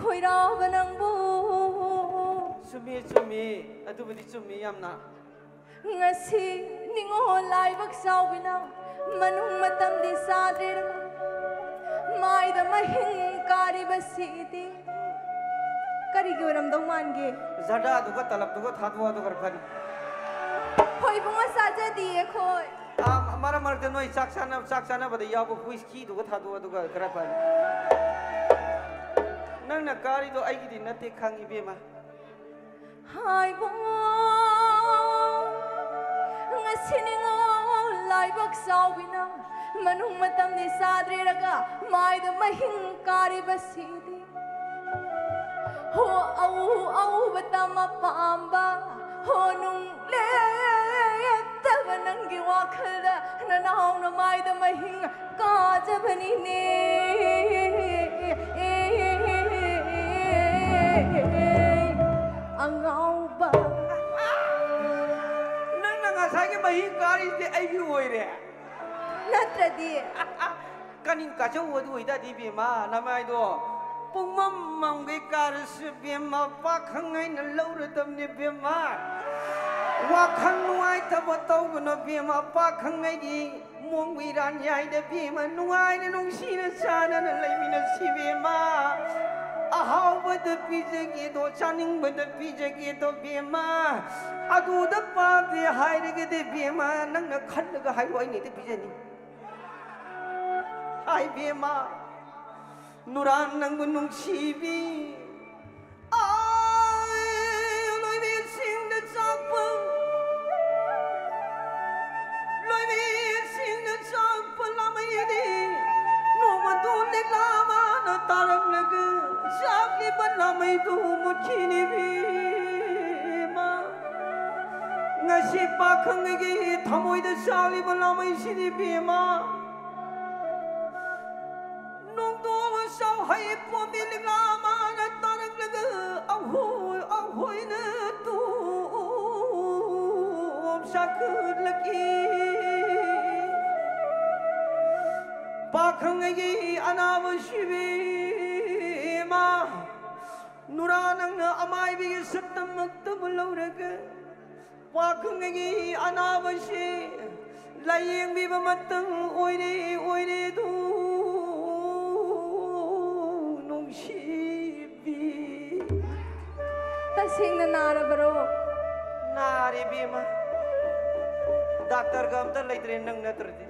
ꯈꯣꯏꯔꯥꯎꯕ ꯅꯪꯕꯨ꯫ ꯆꯨꯝꯃꯤ, ꯆꯨꯝꯃꯤ, ꯑꯗꯨꯕꯨꯗꯤ ꯆꯨꯝꯃꯤ ꯌꯥꯝꯅ꯫ ꯉꯁꯤ ꯅꯤꯉꯣꯜ ꯂꯥꯏꯕꯛ ꯆꯥꯎꯕꯤꯅ ꯃꯅꯨꯡ ꯃꯇꯝꯗꯤ ꯆꯥꯗ꯭ꯔꯦꯗ, ꯃꯥꯏꯗ ꯃꯍꯤꯡ ꯀꯥꯔꯤꯕꯁꯤꯗꯤ ꯀꯔꯤꯒꯤ ꯑꯣꯏꯔꯝꯗꯧ ꯃꯥꯟꯒꯦ? ꯖꯔꯗꯥꯗꯨꯒ ꯇꯂꯞꯇꯨꯒ ꯊꯥꯗꯣꯛꯑꯗꯨ ꯈꯔ ꯐꯅꯤ꯫ ꯍꯣꯏ ꯏꯕꯨꯡꯉꯣ, ꯆꯥꯖꯗꯤꯌꯦ ꯑꯩꯈꯣꯏ꯫ ꯑꯥ, ꯃꯔꯛ ꯃꯔꯛꯇ ꯅꯣꯏ ꯆꯥꯛ ꯆꯥꯅ-, ꯆꯥꯛ ꯆꯥꯅꯕꯗ ꯌꯥꯎꯕ ꯍꯨꯏꯁꯀꯤꯗꯨꯒ ꯊꯥꯗꯣꯛꯑꯣ, ꯑꯗꯨꯒ ꯈꯔ ꯐꯅꯤ꯫ ꯅꯪꯅ ꯀꯥꯔꯤꯗꯣ ꯑꯩꯒꯤꯗꯤ ꯅꯠꯇꯦ, ꯈꯪꯉꯤ, ꯏꯕꯦꯝꯃ꯫ ꯍꯥꯏꯕ ꯉꯁꯤ ꯅꯤꯉꯣꯜ ꯂꯥꯏꯕꯛ ꯆꯥꯎꯕꯤꯅ ꯃꯅꯨꯡ ꯃꯇꯝꯗꯤ ꯆꯥꯗ꯭ꯔꯤꯔꯒ ꯃꯥꯏꯗ ꯃꯍꯤꯡ ꯀꯥꯔꯤꯕꯁꯤꯗꯤ꯫ ꯍꯣ ꯑꯎ ꯑꯎꯕ ꯇꯝ ꯑꯄꯥꯝꯕ, ꯍꯣ ꯅꯨꯡ ꯂꯦꯞꯇꯕ ꯅꯪꯒꯤ ꯋꯥꯈꯜꯗ ꯅꯅꯥꯎ ꯅꯃꯥꯏꯗ ꯃꯍꯤꯡ ꯀꯥꯖꯕꯅꯤꯅꯦ꯫ ꯑꯉꯥꯎꯕ꯫ ꯅꯪꯅ ꯉꯁꯥꯏꯒꯤ ꯃꯍꯤꯡ ꯀꯥꯔꯤꯁꯦ ꯑꯩꯒꯤ ꯑꯣꯏꯔꯦ꯫ ꯅꯠꯇ꯭ꯔꯗꯤ꯫ ꯀꯅꯤꯡ ꯀꯥꯖꯧ ꯑꯗꯨ ꯑꯣꯏꯇꯥꯗꯤ ꯕꯦꯝꯃ, ꯅꯃꯥꯏꯗꯣ ꯄꯨꯡꯃꯝ ꯃꯝꯒꯩ ꯀꯥꯔꯁꯨ ꯕꯦꯝꯃ, ꯄꯥꯈꯪ ꯑꯩꯅ ꯂꯧꯔꯗꯕꯅꯤ ꯕꯦꯝꯃ꯫ ꯋꯥꯈꯜ ꯅꯨꯡꯉꯥꯏꯇꯕ ꯇꯧꯒꯅꯨ ꯕꯦꯝꯃ, ꯄꯥꯈꯪ ꯑꯩꯒꯤ ꯃꯣꯡ ꯏꯔꯥꯟ ꯌꯥꯏꯗ ꯕꯦꯝꯃ, ꯅꯨꯡꯉꯥꯏꯅ ꯅꯨꯡꯁꯤꯅ ꯆꯥꯟꯅꯅ ꯂꯩꯃꯤꯟꯅꯁꯤ ꯕꯦꯝꯃ꯫ ꯑꯍꯥꯎꯕꯗ ꯄꯤꯖꯒꯦꯗꯣ, ꯆꯥꯅꯤꯡꯕꯗ ꯄꯤꯖꯒꯦꯗꯣ ꯕꯦꯝꯃ꯫ ꯑꯗꯨꯗ ꯄꯥꯝꯗꯦ ꯍꯥꯏꯔꯒꯗꯤ ꯕꯦꯝꯃ, ꯅꯪꯅ ꯈꯜꯂꯒ ꯍꯥꯏꯔꯣ, ꯑꯩꯅ ꯍꯦꯛꯇ ꯄꯤꯖꯅꯤ꯫ ꯍꯥꯏ ꯕꯦꯝꯃ, ꯅꯨꯔꯥꯟ ꯅꯪꯕꯨ ꯅꯨꯡꯁꯤꯕꯤ꯫ ꯑꯥꯏ, ꯂꯣꯏꯕꯤꯁꯤꯡꯗ ꯆꯥꯛꯄ, ꯂꯣꯏꯕꯤꯁꯤꯡꯗ ꯆꯥꯛꯄ ꯂꯥꯃꯩꯗꯤ ꯅꯣꯡꯃꯗꯨ ꯂꯤꯛꯂꯥ ꯃꯥꯅ ꯇꯥꯔꯝꯂꯒ ꯆꯥꯛꯂꯤꯕ ꯂꯥꯃꯩꯗꯨ ꯃꯨꯠꯈꯤꯅꯤ ꯕꯦꯝꯃ꯫ ꯉꯁꯤ ꯄꯥꯈꯪ ꯑꯩꯒꯤ ꯊꯃꯣꯏꯗ ꯆꯥꯛꯂꯤꯕ ꯂꯥꯃꯩꯁꯤꯗꯤ ꯕꯦꯝꯃ, ꯅꯣꯡꯗꯣꯡ ꯁꯥꯎꯍꯩ ꯄꯣꯝꯕꯤ ꯂꯤꯛꯂꯥ ꯃꯥꯅ ꯇꯥꯔꯛꯂꯒ ꯑꯍꯣꯏ ꯑꯍꯣꯏꯅ ꯇꯨꯝ ꯁꯥꯈꯠꯂꯛꯏ꯫ ꯄꯥꯈꯪ ꯑꯩꯒꯤ ꯑꯅꯥꯕ ꯁꯤꯕꯤ ꯏꯃꯥ, ꯅꯨꯔꯥ ꯅꯪꯅ ꯑꯃꯥꯏꯕꯤꯒꯤ ꯁꯛꯇꯝꯃꯛꯇꯕꯨ ꯂꯧꯔꯒ ꯄꯥꯈꯪꯒꯤ ꯑꯅꯥꯕꯁꯤ ꯂꯥꯌꯦꯡꯕꯤꯕ ꯃꯇꯝ ꯑꯣꯏꯔꯦ, ꯑꯣꯏꯔꯦ ꯑꯗꯨ ꯅꯨꯡꯁꯤꯕꯤ꯫ ꯇꯁꯦꯡꯅ ꯅꯥꯔꯕꯔꯣ? ꯅꯥꯔꯦ ꯏꯕꯦꯝꯃ꯫ ꯗꯥꯛꯇꯔꯒ ꯑꯝꯇ ꯂꯩꯇ꯭ꯔꯦ ꯅꯪ ꯅꯠꯇ꯭ꯔꯗꯤ꯫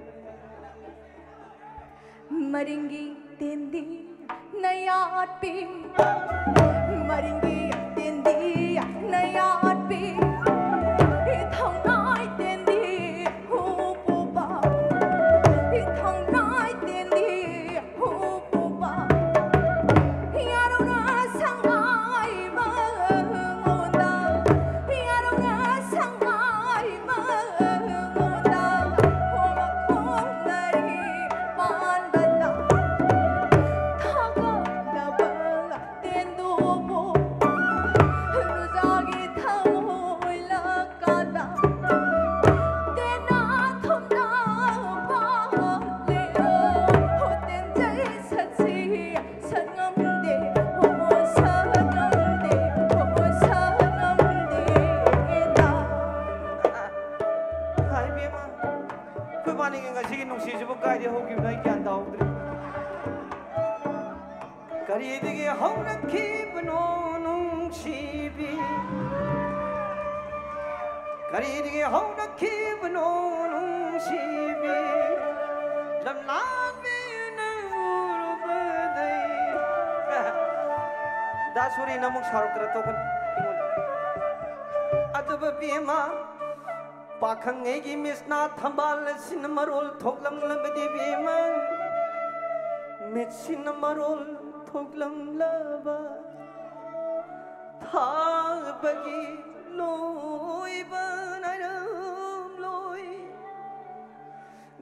ꯃꯔꯤꯡꯒꯤ ꯇꯦꯟꯗꯤ ꯅꯌꯥꯠꯄꯤ, ꯃꯔꯤꯡꯒꯤ ꯇꯦꯟꯗꯤ ꯅꯌꯥꯠꯄꯤ, ꯏꯊꯧꯅꯥꯏ ꯇꯦꯟꯗꯤ ꯍꯨꯄꯨꯕ, ꯏꯊꯧꯅꯥꯏ ꯇꯦꯟꯗꯤ ꯍꯨꯄꯨꯕ, ꯌꯥꯔꯧꯅ ꯁꯉꯥꯏ ꯃꯉꯣꯟꯗ, ꯌꯥꯔꯧꯅ ꯁꯉꯥꯏ ꯃꯉꯣꯟꯗ, ꯍꯣꯃ ꯈꯣꯡꯅꯔꯤ ꯄꯥꯟꯕꯗ ꯊꯥꯒꯠꯂꯕ ꯇꯦꯟꯗꯨꯕꯨ ꯔꯨꯖꯥꯒꯤ ꯊꯃꯣꯏ ꯂꯀꯥꯗ ꯇꯦꯟꯅ ꯊꯨꯝꯅ ꯄꯥꯜꯂꯦ꯫ ꯍꯣ ꯇꯦꯟꯖꯩ ꯁꯠꯁꯤ ꯁꯠ ꯉꯝꯗꯦ, ꯍꯣ ꯁꯠ ꯉꯝꯗꯦ, ꯍꯣ ꯁꯠ ꯉꯝꯗꯦꯗ꯫ ꯍꯥꯏ ꯏꯕꯦꯝꯃ, ꯑꯩꯈꯣꯏ ꯏꯕꯥꯅꯤꯒꯤ ꯉꯁꯤꯒꯤ ꯅꯨꯡꯁꯤꯁꯤꯕꯨ ꯀꯥꯏꯗꯩ ꯍꯧꯈꯤꯕꯅꯣ ꯑꯩ ꯒ꯭ꯌꯥꯟ ꯇꯥꯍꯧꯗ꯭ꯔꯦ꯫ ꯀꯔꯤꯗꯒꯤ ꯍꯧꯔꯛꯈꯤꯕꯅꯣ ꯅꯨꯡꯁꯤꯕꯤ? ꯀꯔꯤꯗꯒꯤ ꯍꯧꯔꯛꯈꯤꯕꯅꯣ ꯅꯨꯡꯁꯤꯕꯤ? ꯂꯝꯂꯥꯟꯕꯤ ꯅꯪ ꯎꯔꯨꯕꯗꯩ꯫ ꯗꯥ ꯁꯣꯔꯤꯅ ꯑꯃꯨꯛ ꯁꯥꯎꯔꯛꯇꯅ ꯇꯣꯛꯀꯅꯤ ꯑꯩꯉꯣꯟꯗ꯫ ꯑꯗꯨꯕꯨ ꯕꯦꯝꯃ, ꯄꯥꯈꯪ ꯑꯩꯒꯤ ꯃꯤꯠꯁꯅꯥ ꯊꯝꯕꯥꯜ ꯑꯁꯤꯅ ꯃꯔꯣꯜ ꯊꯣꯛꯂꯝꯂꯕꯗꯤ ꯕꯦꯝꯃ, ꯃꯤꯠꯁꯤꯅ ꯃꯔꯣꯜ ꯊꯣꯛꯂꯝꯂꯕ ꯊꯥꯕꯒꯤ ꯂꯣꯏꯕ ꯅꯥꯏꯔꯝꯂꯣꯏ꯫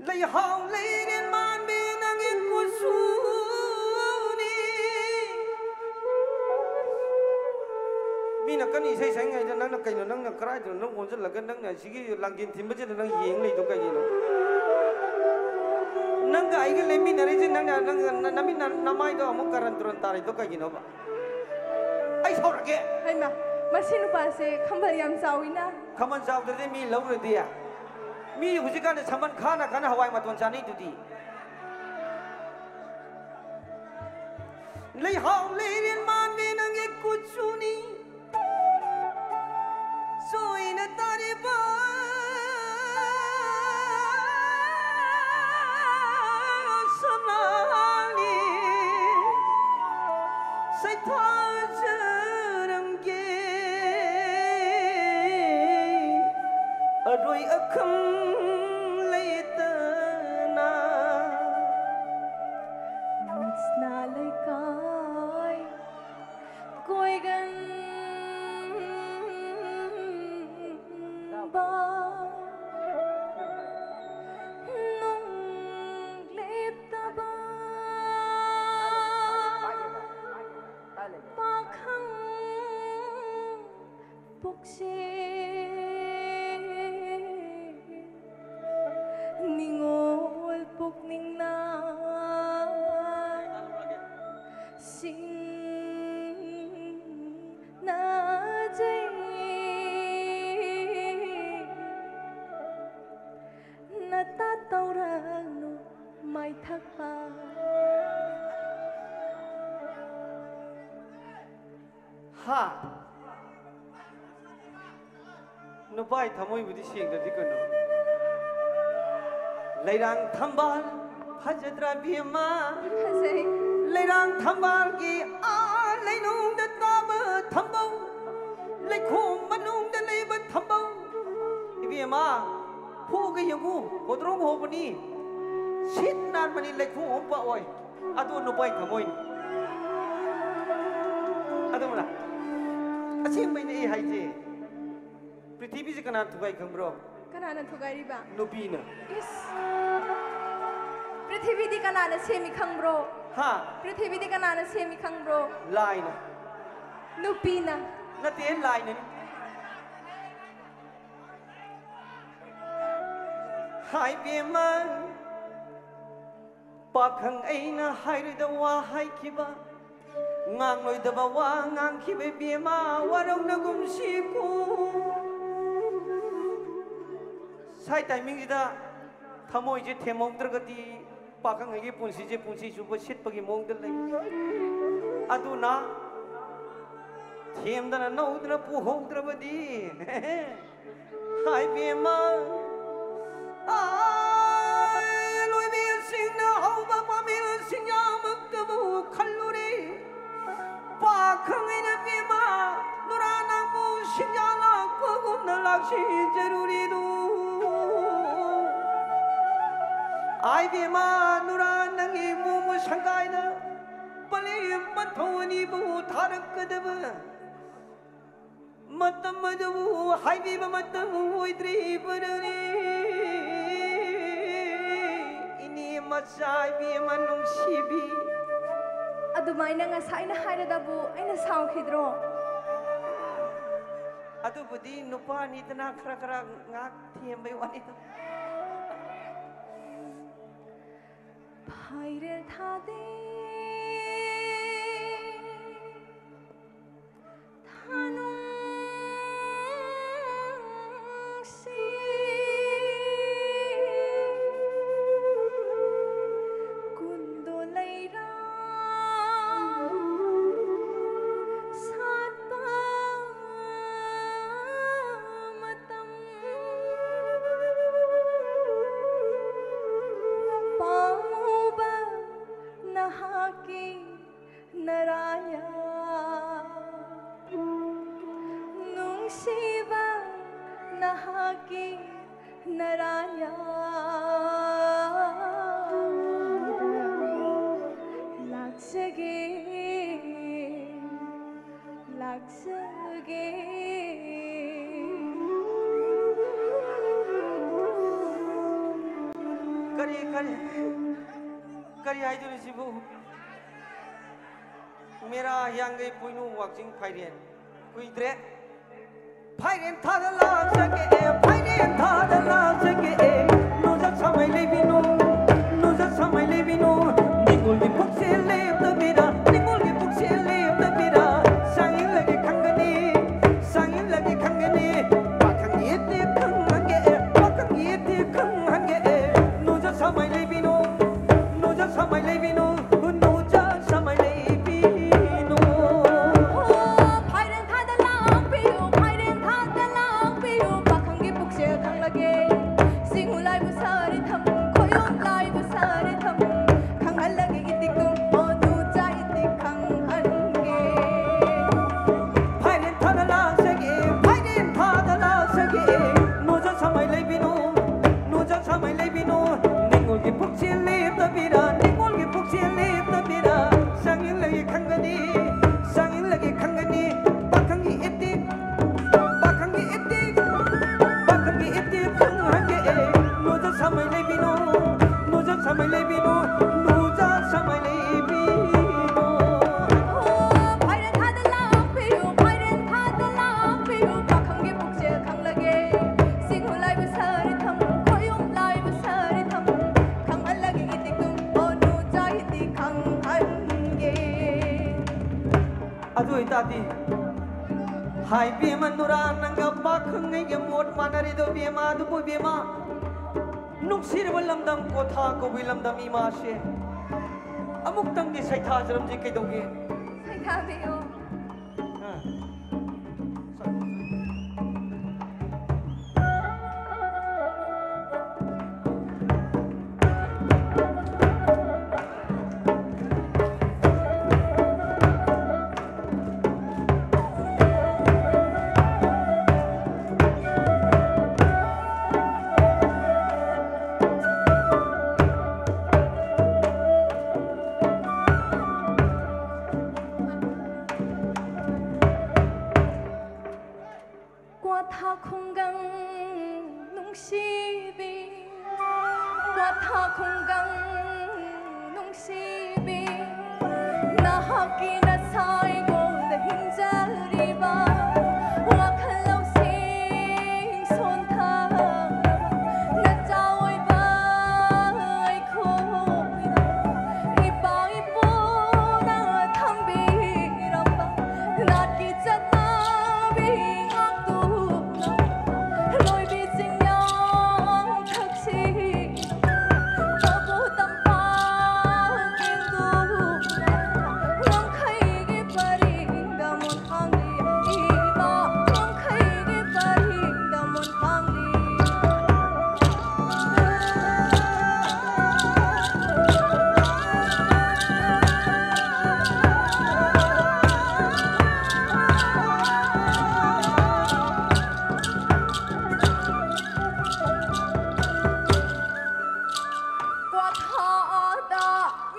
ꯂꯩꯍꯥꯎ ꯂꯩꯔꯦꯟ ꯃꯥꯟꯕꯤ ꯅꯪꯒꯤ ꯀꯨꯆꯨꯅꯤ꯫ ꯃꯤꯅ ꯀꯟꯅ ꯏꯁꯩ ꯁꯛꯏꯉꯩꯗ ꯅꯪꯅ ꯀꯩꯅꯣ, ꯅꯪꯅ ꯀꯔꯥꯏꯗꯅꯣ ꯅꯪ ꯑꯣꯟꯁꯤꯜꯂꯒ ꯅꯪꯅ ꯁꯤꯒꯤ ꯂꯥꯡꯖꯦꯟ ꯊꯤꯟꯕꯁꯤꯗ ꯅꯪ ꯌꯦꯡ ꯂꯩꯗꯣ ꯀꯩꯒꯤꯅꯣ? ꯅꯪꯒ ꯑꯩꯒ ꯂꯦꯞꯃꯤꯟꯅꯔꯤꯁꯦ ꯅꯪꯅ, ꯅꯪ ꯅꯃꯤꯠ ꯅꯃꯥꯏꯗꯣ ꯑꯃꯨꯛ ꯀꯔꯟ ꯇꯨꯔꯟ ꯇꯥꯔꯤꯗꯣ ꯀꯩꯒꯤꯅꯣꯕ? ꯑꯩ ꯁꯥꯎꯔꯛꯀꯦ꯫ ꯍꯩꯃꯥ, ꯃꯁꯤ ꯅꯨꯄꯥꯁꯦ ꯈꯝꯕꯜ ꯌꯥꯝ ꯆꯥꯎꯏꯅ꯫ ꯈꯝꯕꯜ ꯆꯥꯎꯗ꯭ꯔꯗꯤ ꯃꯤ ꯂꯧꯔꯗꯤ? ꯃꯤ ꯍꯧꯖꯤꯛꯀꯥꯟꯗꯤ ꯁꯝꯕꯜ ꯈꯥꯅ ꯈꯥꯅ ꯍꯋꯥꯏ ꯃꯇꯣꯟ ꯆꯥꯅꯩꯗꯨꯗꯤ꯫ ꯂꯩꯍꯥꯎ ꯂꯩꯔꯦꯟ ꯃꯥꯟꯕꯤ ꯅꯪꯒꯤ ꯀꯨꯆꯨꯅꯤ ꯆꯣꯏꯅ ꯇꯥꯔꯤꯕ꯫ ꯁꯤꯡꯅꯖꯩ꯫ ꯅꯇꯥ ꯇꯧꯔꯛꯅꯨ ꯃꯥꯏꯊꯛꯄ꯫ ꯍꯥ? ꯅꯨꯄꯥꯒꯤ ꯊꯃꯣꯏꯕꯨꯗꯤ ꯁꯦꯡꯗ꯭ꯔꯗꯤ ꯀꯩꯅꯣ? ꯂꯩꯔꯥꯡ ꯊꯝꯕꯥꯜ ꯐꯖꯗ꯭ꯔꯥ ꯏꯕꯦꯝꯃ? ꯐꯖꯩ꯫ ꯂꯩꯔꯥꯡ ꯊꯝꯕꯥꯜꯒꯤ ꯑꯥ ꯂꯩꯅꯨꯡꯗ ꯇꯥꯕ ꯊꯝꯕꯧ, ꯂꯩꯈꯣꯝ ꯃꯅꯨꯡꯗ ꯂꯩꯕ ꯊꯝꯕꯧ꯫ ꯏꯕꯦꯝꯃ, ꯐꯨꯒ ꯌꯦꯡꯉꯨ, ꯕꯣꯗ꯭ꯔꯣꯝ ꯍꯧꯕꯅꯤ, ꯁꯤꯠ ꯅꯥꯟꯕꯅꯤ, ꯂꯩꯈꯣꯝ ꯑꯃ ꯄꯛꯑꯣꯏ꯫ ꯑꯗꯨ ꯅꯨꯄꯥꯒꯤ ꯊꯃꯣꯏꯅꯤ꯫ ꯑꯗꯨꯝꯅ ꯑꯁꯦꯡꯕꯩꯅꯦ ꯑꯩ ꯍꯥꯏꯁꯦ꯫ ꯄ꯭ꯔꯤꯊꯤꯕꯤꯁꯦ ꯀꯅꯥꯅ ꯊꯨꯒꯥꯏ ꯈꯪꯕ꯭ꯔꯣ? ꯀꯅꯥꯅ ꯊꯨꯒꯥꯏꯔꯤꯕ? ꯅꯨꯄꯤꯅ꯫ ꯏꯁ! ꯄ꯭ꯔꯤꯊꯤꯕꯤꯗꯤ ꯀꯅꯥꯅ ꯁꯦꯝꯃꯤ ꯈꯪꯕ꯭ꯔꯣ? ꯍꯥ? ꯄ꯭ꯔꯤꯊꯤꯕꯤꯗꯤ ꯀꯅꯥꯅ ꯁꯦꯝꯃꯤ ꯈꯪꯕ꯭ꯔꯣ? ꯂꯥꯏꯅ꯫ ꯅꯨꯄꯤꯅ꯫ ꯅꯠꯇꯦ, ꯂꯥꯏꯅꯅꯤ꯫ ꯍꯥꯏ ꯕꯦꯝꯃ, ꯄꯥꯈꯪ ꯑꯩꯅ ꯍꯥꯏꯔꯣꯏꯗ ꯋꯥ ꯍꯥꯏꯈꯤꯕ, ꯉꯥꯡꯂꯣꯏꯗꯕ ꯋꯥ ꯉꯥꯡꯈꯤꯕ ꯏꯕꯦꯝꯃ, ꯋꯥꯔꯧꯅꯒꯨꯝꯁꯤꯀꯣ꯫ ꯁꯥꯏ ꯇꯥꯏꯃꯤꯡꯁꯤꯗ ꯊꯃꯣꯏꯁꯦ ꯊꯦꯝꯍꯧꯗ꯭ꯔꯒꯗꯤ ꯄꯥꯈꯪ ꯑꯩꯒꯤ ꯄꯨꯟꯁꯤꯁꯦ ꯄꯨꯟꯁꯤ ꯆꯨꯞꯄ ꯁꯤꯠꯄꯒꯤ ꯃꯑꯣꯡꯗ ꯂꯩ꯫ ꯑꯗꯨꯅ ꯊꯦꯝꯗꯅ ꯅꯧꯗꯅ ꯄꯨꯍꯧꯗ꯭ꯔꯕꯗꯤ ꯍꯥꯏꯕꯦꯝꯃ, ꯑꯥ, ꯂꯣꯏꯕꯤꯁꯤꯡꯅ ꯍꯧꯕ ꯄꯥꯝꯕꯤꯁꯤꯡ ꯌꯥꯝꯃꯛꯇꯕꯨ ꯈꯜꯂꯨꯔꯦ꯫ ꯄꯥꯈꯪ ꯑꯩꯅ ꯕꯦꯝꯃ, ꯅꯨꯔꯥ ꯅꯪꯕꯨ ꯁꯤꯡꯖꯥ ꯂꯥꯛꯄꯒꯨꯝꯅ ꯂꯥꯛꯁꯤꯟꯖꯔꯨꯔꯤꯗꯨ꯫ ꯑꯥꯏ ꯕꯦꯝꯃ, ꯅꯨꯔꯥ ꯅꯪꯒꯤ ꯃꯣꯃꯣ ꯁꯪꯒꯥꯏꯗ ꯄꯂꯦꯝ ꯄꯟꯊꯧ ꯑꯅꯤꯕꯨ ꯊꯥꯔꯛꯀꯗꯕ ꯃꯇꯝ ꯑꯗꯨꯕꯨ ꯍꯥꯏꯕꯤꯕ ꯃꯇꯝ ꯑꯣꯏꯗ꯭ꯔꯤꯕꯅꯤ꯫ ꯏꯅꯦ ꯃꯆꯥ ꯏꯕꯦꯝꯃ ꯅꯨꯡꯁꯤꯕꯤ꯫ ꯑꯗꯨꯃꯥꯏꯅ ꯉꯁꯥꯏꯅ ꯍꯥꯏꯔꯗꯕꯨ ꯑꯩꯅ ꯁꯥꯎꯈꯤꯗ꯭ꯔꯣ? ꯑꯗꯨꯕꯨꯗꯤ ꯅꯨꯄꯥꯅꯤꯗꯅ ꯈꯔ ꯈꯔ ꯉꯥꯛ ꯊꯦꯝꯕꯩ ꯋꯥꯅꯤꯗ꯫ ꯍꯥꯏꯔꯦꯜ ꯊꯥꯗꯦ ꯊꯥꯅꯨꯡꯁꯤ ꯀꯨꯟꯗꯣ ꯂꯩꯔꯥ ꯁꯥꯠꯄ ꯃꯇꯝ ꯄꯥꯝꯃꯨꯕ ꯅꯍꯥꯛꯀꯤ ꯅꯔꯥꯌꯥ ꯅꯨꯡꯁꯤꯕ ꯅꯍꯥꯛꯀꯤ ꯅꯔꯥꯌꯥ ꯂꯥꯛꯆꯒꯦ ꯂꯥꯛꯆꯒꯦ ꯀꯔꯤ ꯀꯔꯤ ꯀꯔꯤ ꯍꯥꯏꯗꯣꯏꯅꯣ ꯁꯤꯕꯨ? ꯃꯦꯔꯥ ꯍꯤꯌꯥꯡꯒꯩ ꯄꯣꯏꯅꯨ ꯋꯥꯛꯆꯤꯡ ꯐꯥꯏꯔꯦꯟ ꯀꯨꯏꯗ꯭ꯔꯦ꯫ ꯐꯥꯏꯔꯦꯟ ꯊꯥꯗ ꯂꯥꯛꯆꯒꯦ ꯐꯥꯏꯔꯦꯟ ꯊꯥꯗ ꯂꯥꯛꯆꯒꯦ ꯅꯨꯖ ꯁꯃꯥꯏ ꯂꯩꯕꯤꯅꯨ ꯅꯨꯖ ꯁꯃꯥꯏ ꯂꯩꯕꯤꯅꯨ ꯅꯤꯡꯉꯣꯜꯒꯤ ꯄꯨꯛꯁꯦ ꯂꯦꯞꯇꯕꯤꯔ ꯅꯤꯡꯉꯣꯜꯒꯤ ꯄꯨꯛꯁꯦ ꯂꯦꯞꯇꯕꯤꯔ ꯁꯥꯡꯏꯜꯂꯒꯦ ꯈꯪꯒꯅꯤ ꯁꯥꯡꯏꯜꯂꯒꯦ ꯈꯪꯒꯅꯤ ꯄꯥꯈꯪꯒꯤ ꯏꯇꯤꯛ ꯈꯪꯍꯟꯒꯦ ꯄꯥꯈꯪꯒꯤ ꯏꯇꯤꯛ ꯈꯪꯍꯟꯒꯦ ꯅꯨꯖ ꯁꯃꯥꯏ ꯂꯩꯕꯤꯅꯨ ꯅꯨꯖ ꯁꯃꯥꯏ ꯂꯩꯕꯤꯅꯨ ꯅꯨꯖ ꯁꯃꯥꯏ ꯂꯩꯕꯤꯅꯨ ꯐꯥꯏꯔꯦꯟ ꯊꯥꯗ ꯂꯥꯛꯄꯤꯌꯨ ꯐꯥꯏꯔꯦꯟ ꯊꯥꯗ ꯂꯥꯛꯄꯤꯌꯨ ꯄꯥꯈꯪꯒꯤ ꯄꯨꯛꯁꯦꯜ ꯈꯪꯂꯒꯦ ꯁꯤꯡꯉꯨ ꯂꯥꯏꯕꯨ ꯁꯥꯔꯦ ꯊꯝꯃꯨ ꯈꯣꯏꯌꯨꯝ ꯂꯥꯏꯕꯨ ꯁꯥꯔꯦ ꯊꯝꯃꯨ ꯈꯪꯍꯜꯂꯒꯦ ꯏꯇꯤꯛꯇꯨ ꯑꯣ ꯅꯨꯖ ꯏꯇꯤꯛ ꯈꯪꯍꯟꯒꯦ ꯐꯥꯏꯔꯦꯟ ꯊꯥꯗ ꯂꯥꯛꯆꯒꯦ ꯐꯥꯏꯔꯦꯟ ꯊꯥꯗ ꯂꯥꯛꯆꯒꯦ ꯅꯨꯖ ꯁꯃꯥꯏ ꯂꯩꯕꯤꯅꯨ ꯅꯨꯖ ꯁꯃꯥꯏ ꯂꯩꯕꯤꯅꯨ ꯅꯤꯡꯉꯣꯜꯒꯤ ꯄꯨꯛꯁꯦ ꯂꯦꯞꯇꯕꯤꯔ ꯅꯤꯡꯉꯣꯜꯒꯤ ꯄꯨꯛꯁꯦ ꯂꯦꯞꯇꯕꯤꯔ ꯁꯥꯡꯏꯜꯂꯒꯦ ꯈꯪꯒꯅꯤ ꯁꯥꯡꯏꯜꯂꯒꯦ ꯈꯪꯒꯅꯤ ꯄꯥꯈꯪꯒꯤ ꯏꯇꯤꯛ ꯄꯥꯈꯪꯒꯤ ꯏꯇꯤꯛ ꯄꯥꯈꯪꯒꯤ ꯏꯇꯤꯛ ꯈꯪꯍꯟꯒꯦ ꯅꯨꯖ ꯁꯃꯥꯏ ꯂꯩꯕꯤꯅꯨ ꯅꯨꯖ ꯁꯃꯥꯏ ꯂꯩꯕꯤꯅꯨ ꯅꯨꯖ ꯁꯃꯥꯏ ꯂꯩꯕꯤꯅꯨ ꯐꯥꯏꯔꯦꯟ ꯊꯥꯗ ꯂꯥꯛꯄꯤꯌꯨ ꯐꯥꯏꯔꯦꯟ ꯊꯥꯗ ꯂꯥꯛꯄꯤꯌꯨ ꯄꯥꯈꯪꯒꯤ ꯄꯨꯛꯁꯦꯜ ꯈꯪꯂꯒꯦ ꯁꯤꯡꯉꯨ ꯂꯥꯏꯕꯨ ꯁꯥꯔꯦ ꯊꯝꯃꯨ ꯈꯣꯏꯌꯨꯝ ꯂꯥꯏꯕꯨ ꯁꯥꯔꯦ ꯊꯝꯃꯨ ꯈꯪꯍꯜꯂꯒꯦ ꯏꯇꯤꯛꯇꯨ ꯑꯣ ꯑꯣꯏꯇꯥꯗꯤ, ꯍꯥꯏ ꯕꯦꯝꯃ ꯅꯨꯔꯥ, ꯅꯪꯒ ꯄꯥꯈꯪꯉꯩꯒ ꯃꯣꯠ ꯃꯥꯟꯅꯔꯤꯗꯣ ꯕꯦꯝꯃ, ꯑꯗꯨꯕꯨ ꯕꯦꯝꯃ, ꯅꯨꯡꯁꯤꯔꯕ ꯂꯝꯗꯝ ꯀ꯭ꯋꯥꯊꯥ ꯀꯧꯕꯤ ꯂꯝꯗꯝ ꯏꯃꯥꯁꯦ ꯑꯃꯨꯛꯇꯪꯗꯤ ꯁꯩꯊꯥꯖꯔꯝꯁꯤ ꯀꯩꯗꯧꯒꯦ? ꯁꯩꯊꯥꯕꯤꯌꯨ꯫ ꯑ꯫ ꯀ꯭ꯋꯥꯊꯥ ꯈꯨꯡꯒꯪ ꯅꯨꯡꯁꯤꯕꯤ, ꯀ꯭ꯋꯥꯊꯥ ꯈꯨꯡꯒꯪ ꯅꯨꯡꯁꯤꯕꯤ, ꯅꯍꯥꯛꯀꯤ ꯅꯁꯥꯏꯒꯣꯜꯗ ꯍꯤꯡꯖꯔꯤꯕ, ꯋꯥꯈꯜ ꯂꯧꯁꯤꯡ ꯁꯣꯟꯊꯔꯕ ꯅꯆꯥ ꯑꯣꯏꯕ ꯑꯩꯈꯣꯏꯅ ꯏꯄꯥ ꯏꯄꯨꯅ ꯊꯝꯕꯤꯔꯝꯕ ꯅꯥꯠꯀꯤ ꯆꯠꯅꯕꯤ ꯉꯥꯛꯇꯨꯅ ꯂꯣꯏꯕꯤ ꯆꯤꯡꯌꯥ ꯊꯛꯁꯤ ꯇꯕꯨ ꯇꯝꯄꯥꯛ ꯏꯟꯗꯨꯅ ꯉꯝꯈꯩꯒꯤ ꯄꯔꯤꯡꯗ ꯃꯣꯟꯊꯥꯡꯂꯤ ꯏꯃꯥ ꯉꯝꯈꯩꯒꯤ ꯄꯔꯤꯡꯗ ꯃꯣꯟꯊꯥꯡꯂꯤ꯫ ꯀ꯭ꯋꯥꯊꯥꯗ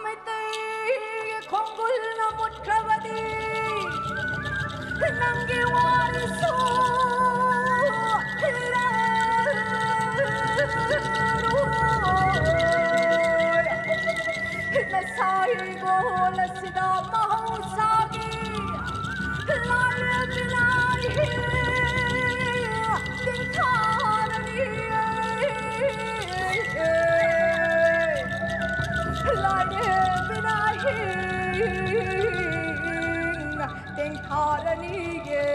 ꯃꯩꯇꯩꯒꯤ ꯈꯣꯡꯒꯨꯜꯅ ꯃꯨꯠꯈ꯭ꯔꯕꯗꯤ ꯅꯪꯒꯤ ꯋꯥꯔꯤꯁꯨ ꯂꯤꯔꯔꯣꯏ꯫ ꯅꯁꯥ ꯏꯒꯣꯜ ꯑꯁꯤꯗ ꯃꯍꯧꯁꯥꯒꯤ ꯂꯥꯏꯔꯦꯝꯕꯤꯅ ꯑꯩ ꯇꯤꯡꯊꯥꯔꯅꯤ꯫ ꯂꯥꯏꯔꯦꯝꯕꯤꯅ ꯑꯍꯤꯡ ꯇꯦꯡꯊꯥꯔꯅꯤꯒꯦ꯫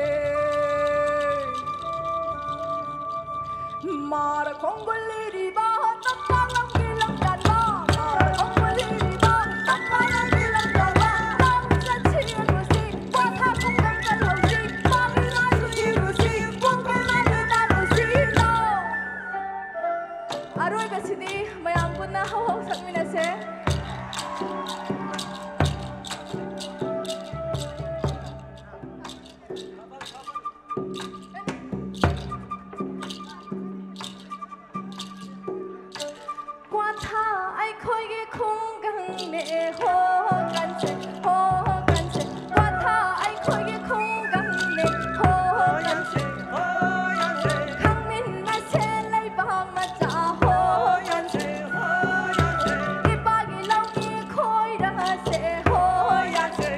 ꯃꯥꯔ ꯈꯣꯡꯒꯨꯜ ꯂꯤꯔꯤꯕ ꯇꯝꯄꯥꯛ ꯂꯝꯒꯤ ꯂꯝꯇꯥꯟꯕ, ꯃꯥꯔ ꯈꯣꯡꯒꯨꯜ ꯂꯤꯔꯤꯕ ꯇꯝꯄꯥꯛ ꯂꯝꯒꯤ ꯂꯝꯇꯥꯟꯕ, ꯂꯧ ꯆꯠꯁꯤ ꯌꯦꯡꯉꯨꯁꯤ, ꯄꯣꯊꯥ ꯈꯣꯡꯖꯪ ꯆꯠꯍꯧꯁꯤ, ꯃꯥꯒꯤ ꯉꯥꯁꯨ ꯏꯔꯨꯁꯤ, ꯄꯨꯡ ꯀꯌꯥꯗ ꯇꯥꯔꯨꯁꯤ ꯂꯧ꯫ ꯑꯔꯣꯏꯕꯁꯤꯗꯤ ꯃꯌꯥꯝ ꯄꯨꯟꯅ ꯍꯧ ꯍꯧ ꯁꯛꯃꯤꯟꯅꯁꯦ꯫ ꯀ꯭ꯋꯥꯊꯥ ꯑꯩꯈꯣꯏꯒꯤ ꯈꯨꯡꯒꯪꯅꯦ, ꯍꯣ ꯀꯟꯁꯦ, ꯍꯣ ꯀꯟꯁꯦ꯫ ꯀ꯭ꯋꯥꯊꯥ ꯑꯩꯈꯣꯏꯒꯤ ꯈꯨꯡꯒꯪꯅꯦ, ꯍꯣ ꯀꯟꯁꯦ꯫ ꯈꯪꯃꯤꯟꯅꯁꯦ ꯂꯩꯕꯥꯛ ꯃꯆꯥ, ꯍꯣ ꯀꯟꯁꯦ꯫ ꯏꯄꯥꯒꯤ ꯂꯧꯃꯤ ꯈꯣꯏꯔꯁꯦ, ꯍꯣ ꯌꯥꯟꯁꯦ꯫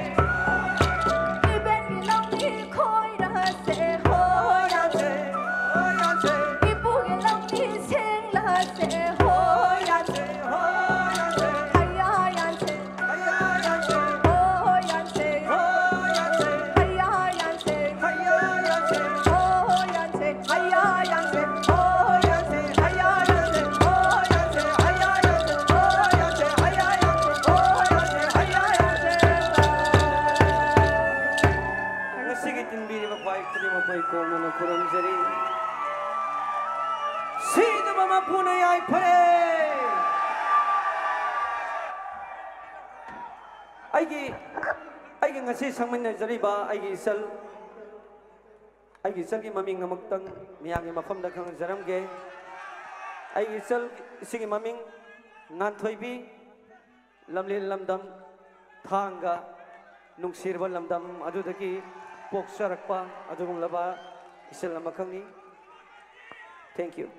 ꯏꯕꯦꯟꯒꯤ ꯂꯧꯃꯤ ꯈꯣꯏꯔꯁꯦ, ꯍꯣ ꯌꯥꯟꯁꯦ꯫ ꯏꯄꯨꯒꯤ ꯂꯧꯃꯤ ꯁꯦꯡꯂꯁꯦ, ꯍꯣ ꯌꯥꯟꯁꯦ꯫ ꯍꯩꯌꯥ ꯌꯥꯟꯁꯦ꯫ ꯍꯣ ꯌꯥꯟꯁꯦ꯫ ꯍꯩꯌꯥ ꯌꯥꯟꯁꯦ꯫ ꯍꯣ ꯌꯥꯟꯁꯦ꯫ ꯍꯩꯌꯥ ꯌꯥꯟꯁꯦ꯫ ꯍꯣ ꯌꯥꯟꯁꯦ꯫ ꯍꯩꯌꯥ ꯌꯥꯟꯁꯦ꯫ ꯍꯣ ꯌꯥꯟꯁꯦ꯫ ꯍꯩꯌꯥ ꯌꯥꯟꯁꯦ꯫ ꯍꯣ ꯌꯥꯟꯁꯦ꯫ ꯍꯩꯌꯥ ꯌꯥꯟꯁꯦ꯫ ꯍꯣ ꯌꯥꯟꯁꯦ꯫ ꯍꯩꯌꯥ ꯌꯥꯟꯁꯦ꯫ ꯍꯣ ꯌꯥꯟꯁꯦ꯫ ꯍꯩꯌꯥ ꯌꯥꯟꯁꯦ꯫ ꯉꯁꯤꯒꯤ ꯇꯤꯟꯕꯤꯔꯤꯕ ꯈ꯭ꯋꯥꯏ ꯈꯨꯗꯤꯡꯃꯛꯄꯨ ꯑꯩ ꯀꯣꯝꯅꯅ ꯈꯨꯔꯨꯝꯖꯔꯤ꯫ ꯁꯤꯗꯕ ꯃꯄꯨꯅ ꯌꯥꯏꯐꯔꯦ꯫ ꯑꯩꯒꯤ, ꯑꯩꯒꯤ ꯉꯁꯤ ꯁꯛꯃꯤꯟꯅꯖꯔꯤꯕ ꯑꯩꯒꯤ ꯏꯆꯜ, ꯑꯩꯒꯤ ꯏꯆꯜꯒꯤ ꯃꯃꯤꯡ ꯑꯃꯨꯛꯇꯪ ꯃꯤꯌꯥꯝꯒꯤ ꯃꯐꯝꯗ ꯈꯪꯍꯟꯖꯔꯝꯒꯦ꯫ ꯑꯩꯒꯤ ꯏꯆꯜ ꯏꯆꯦꯒꯤ ꯃꯃꯤꯡ ꯉꯥꯟꯊꯣꯏꯕꯤ, ꯂꯝꯂꯦꯟ ꯂꯝꯗꯝ ꯊꯥꯡꯒ, ꯅꯨꯡꯁꯤꯔꯕ ꯂꯝꯗꯝ ꯑꯗꯨꯗꯒꯤ ꯄꯣꯛꯆꯔꯛꯄ ꯑꯗꯨꯒꯨꯝꯂꯕ ꯏꯆꯜ ꯑꯃꯈꯛꯅꯤ꯫ Thank you꯫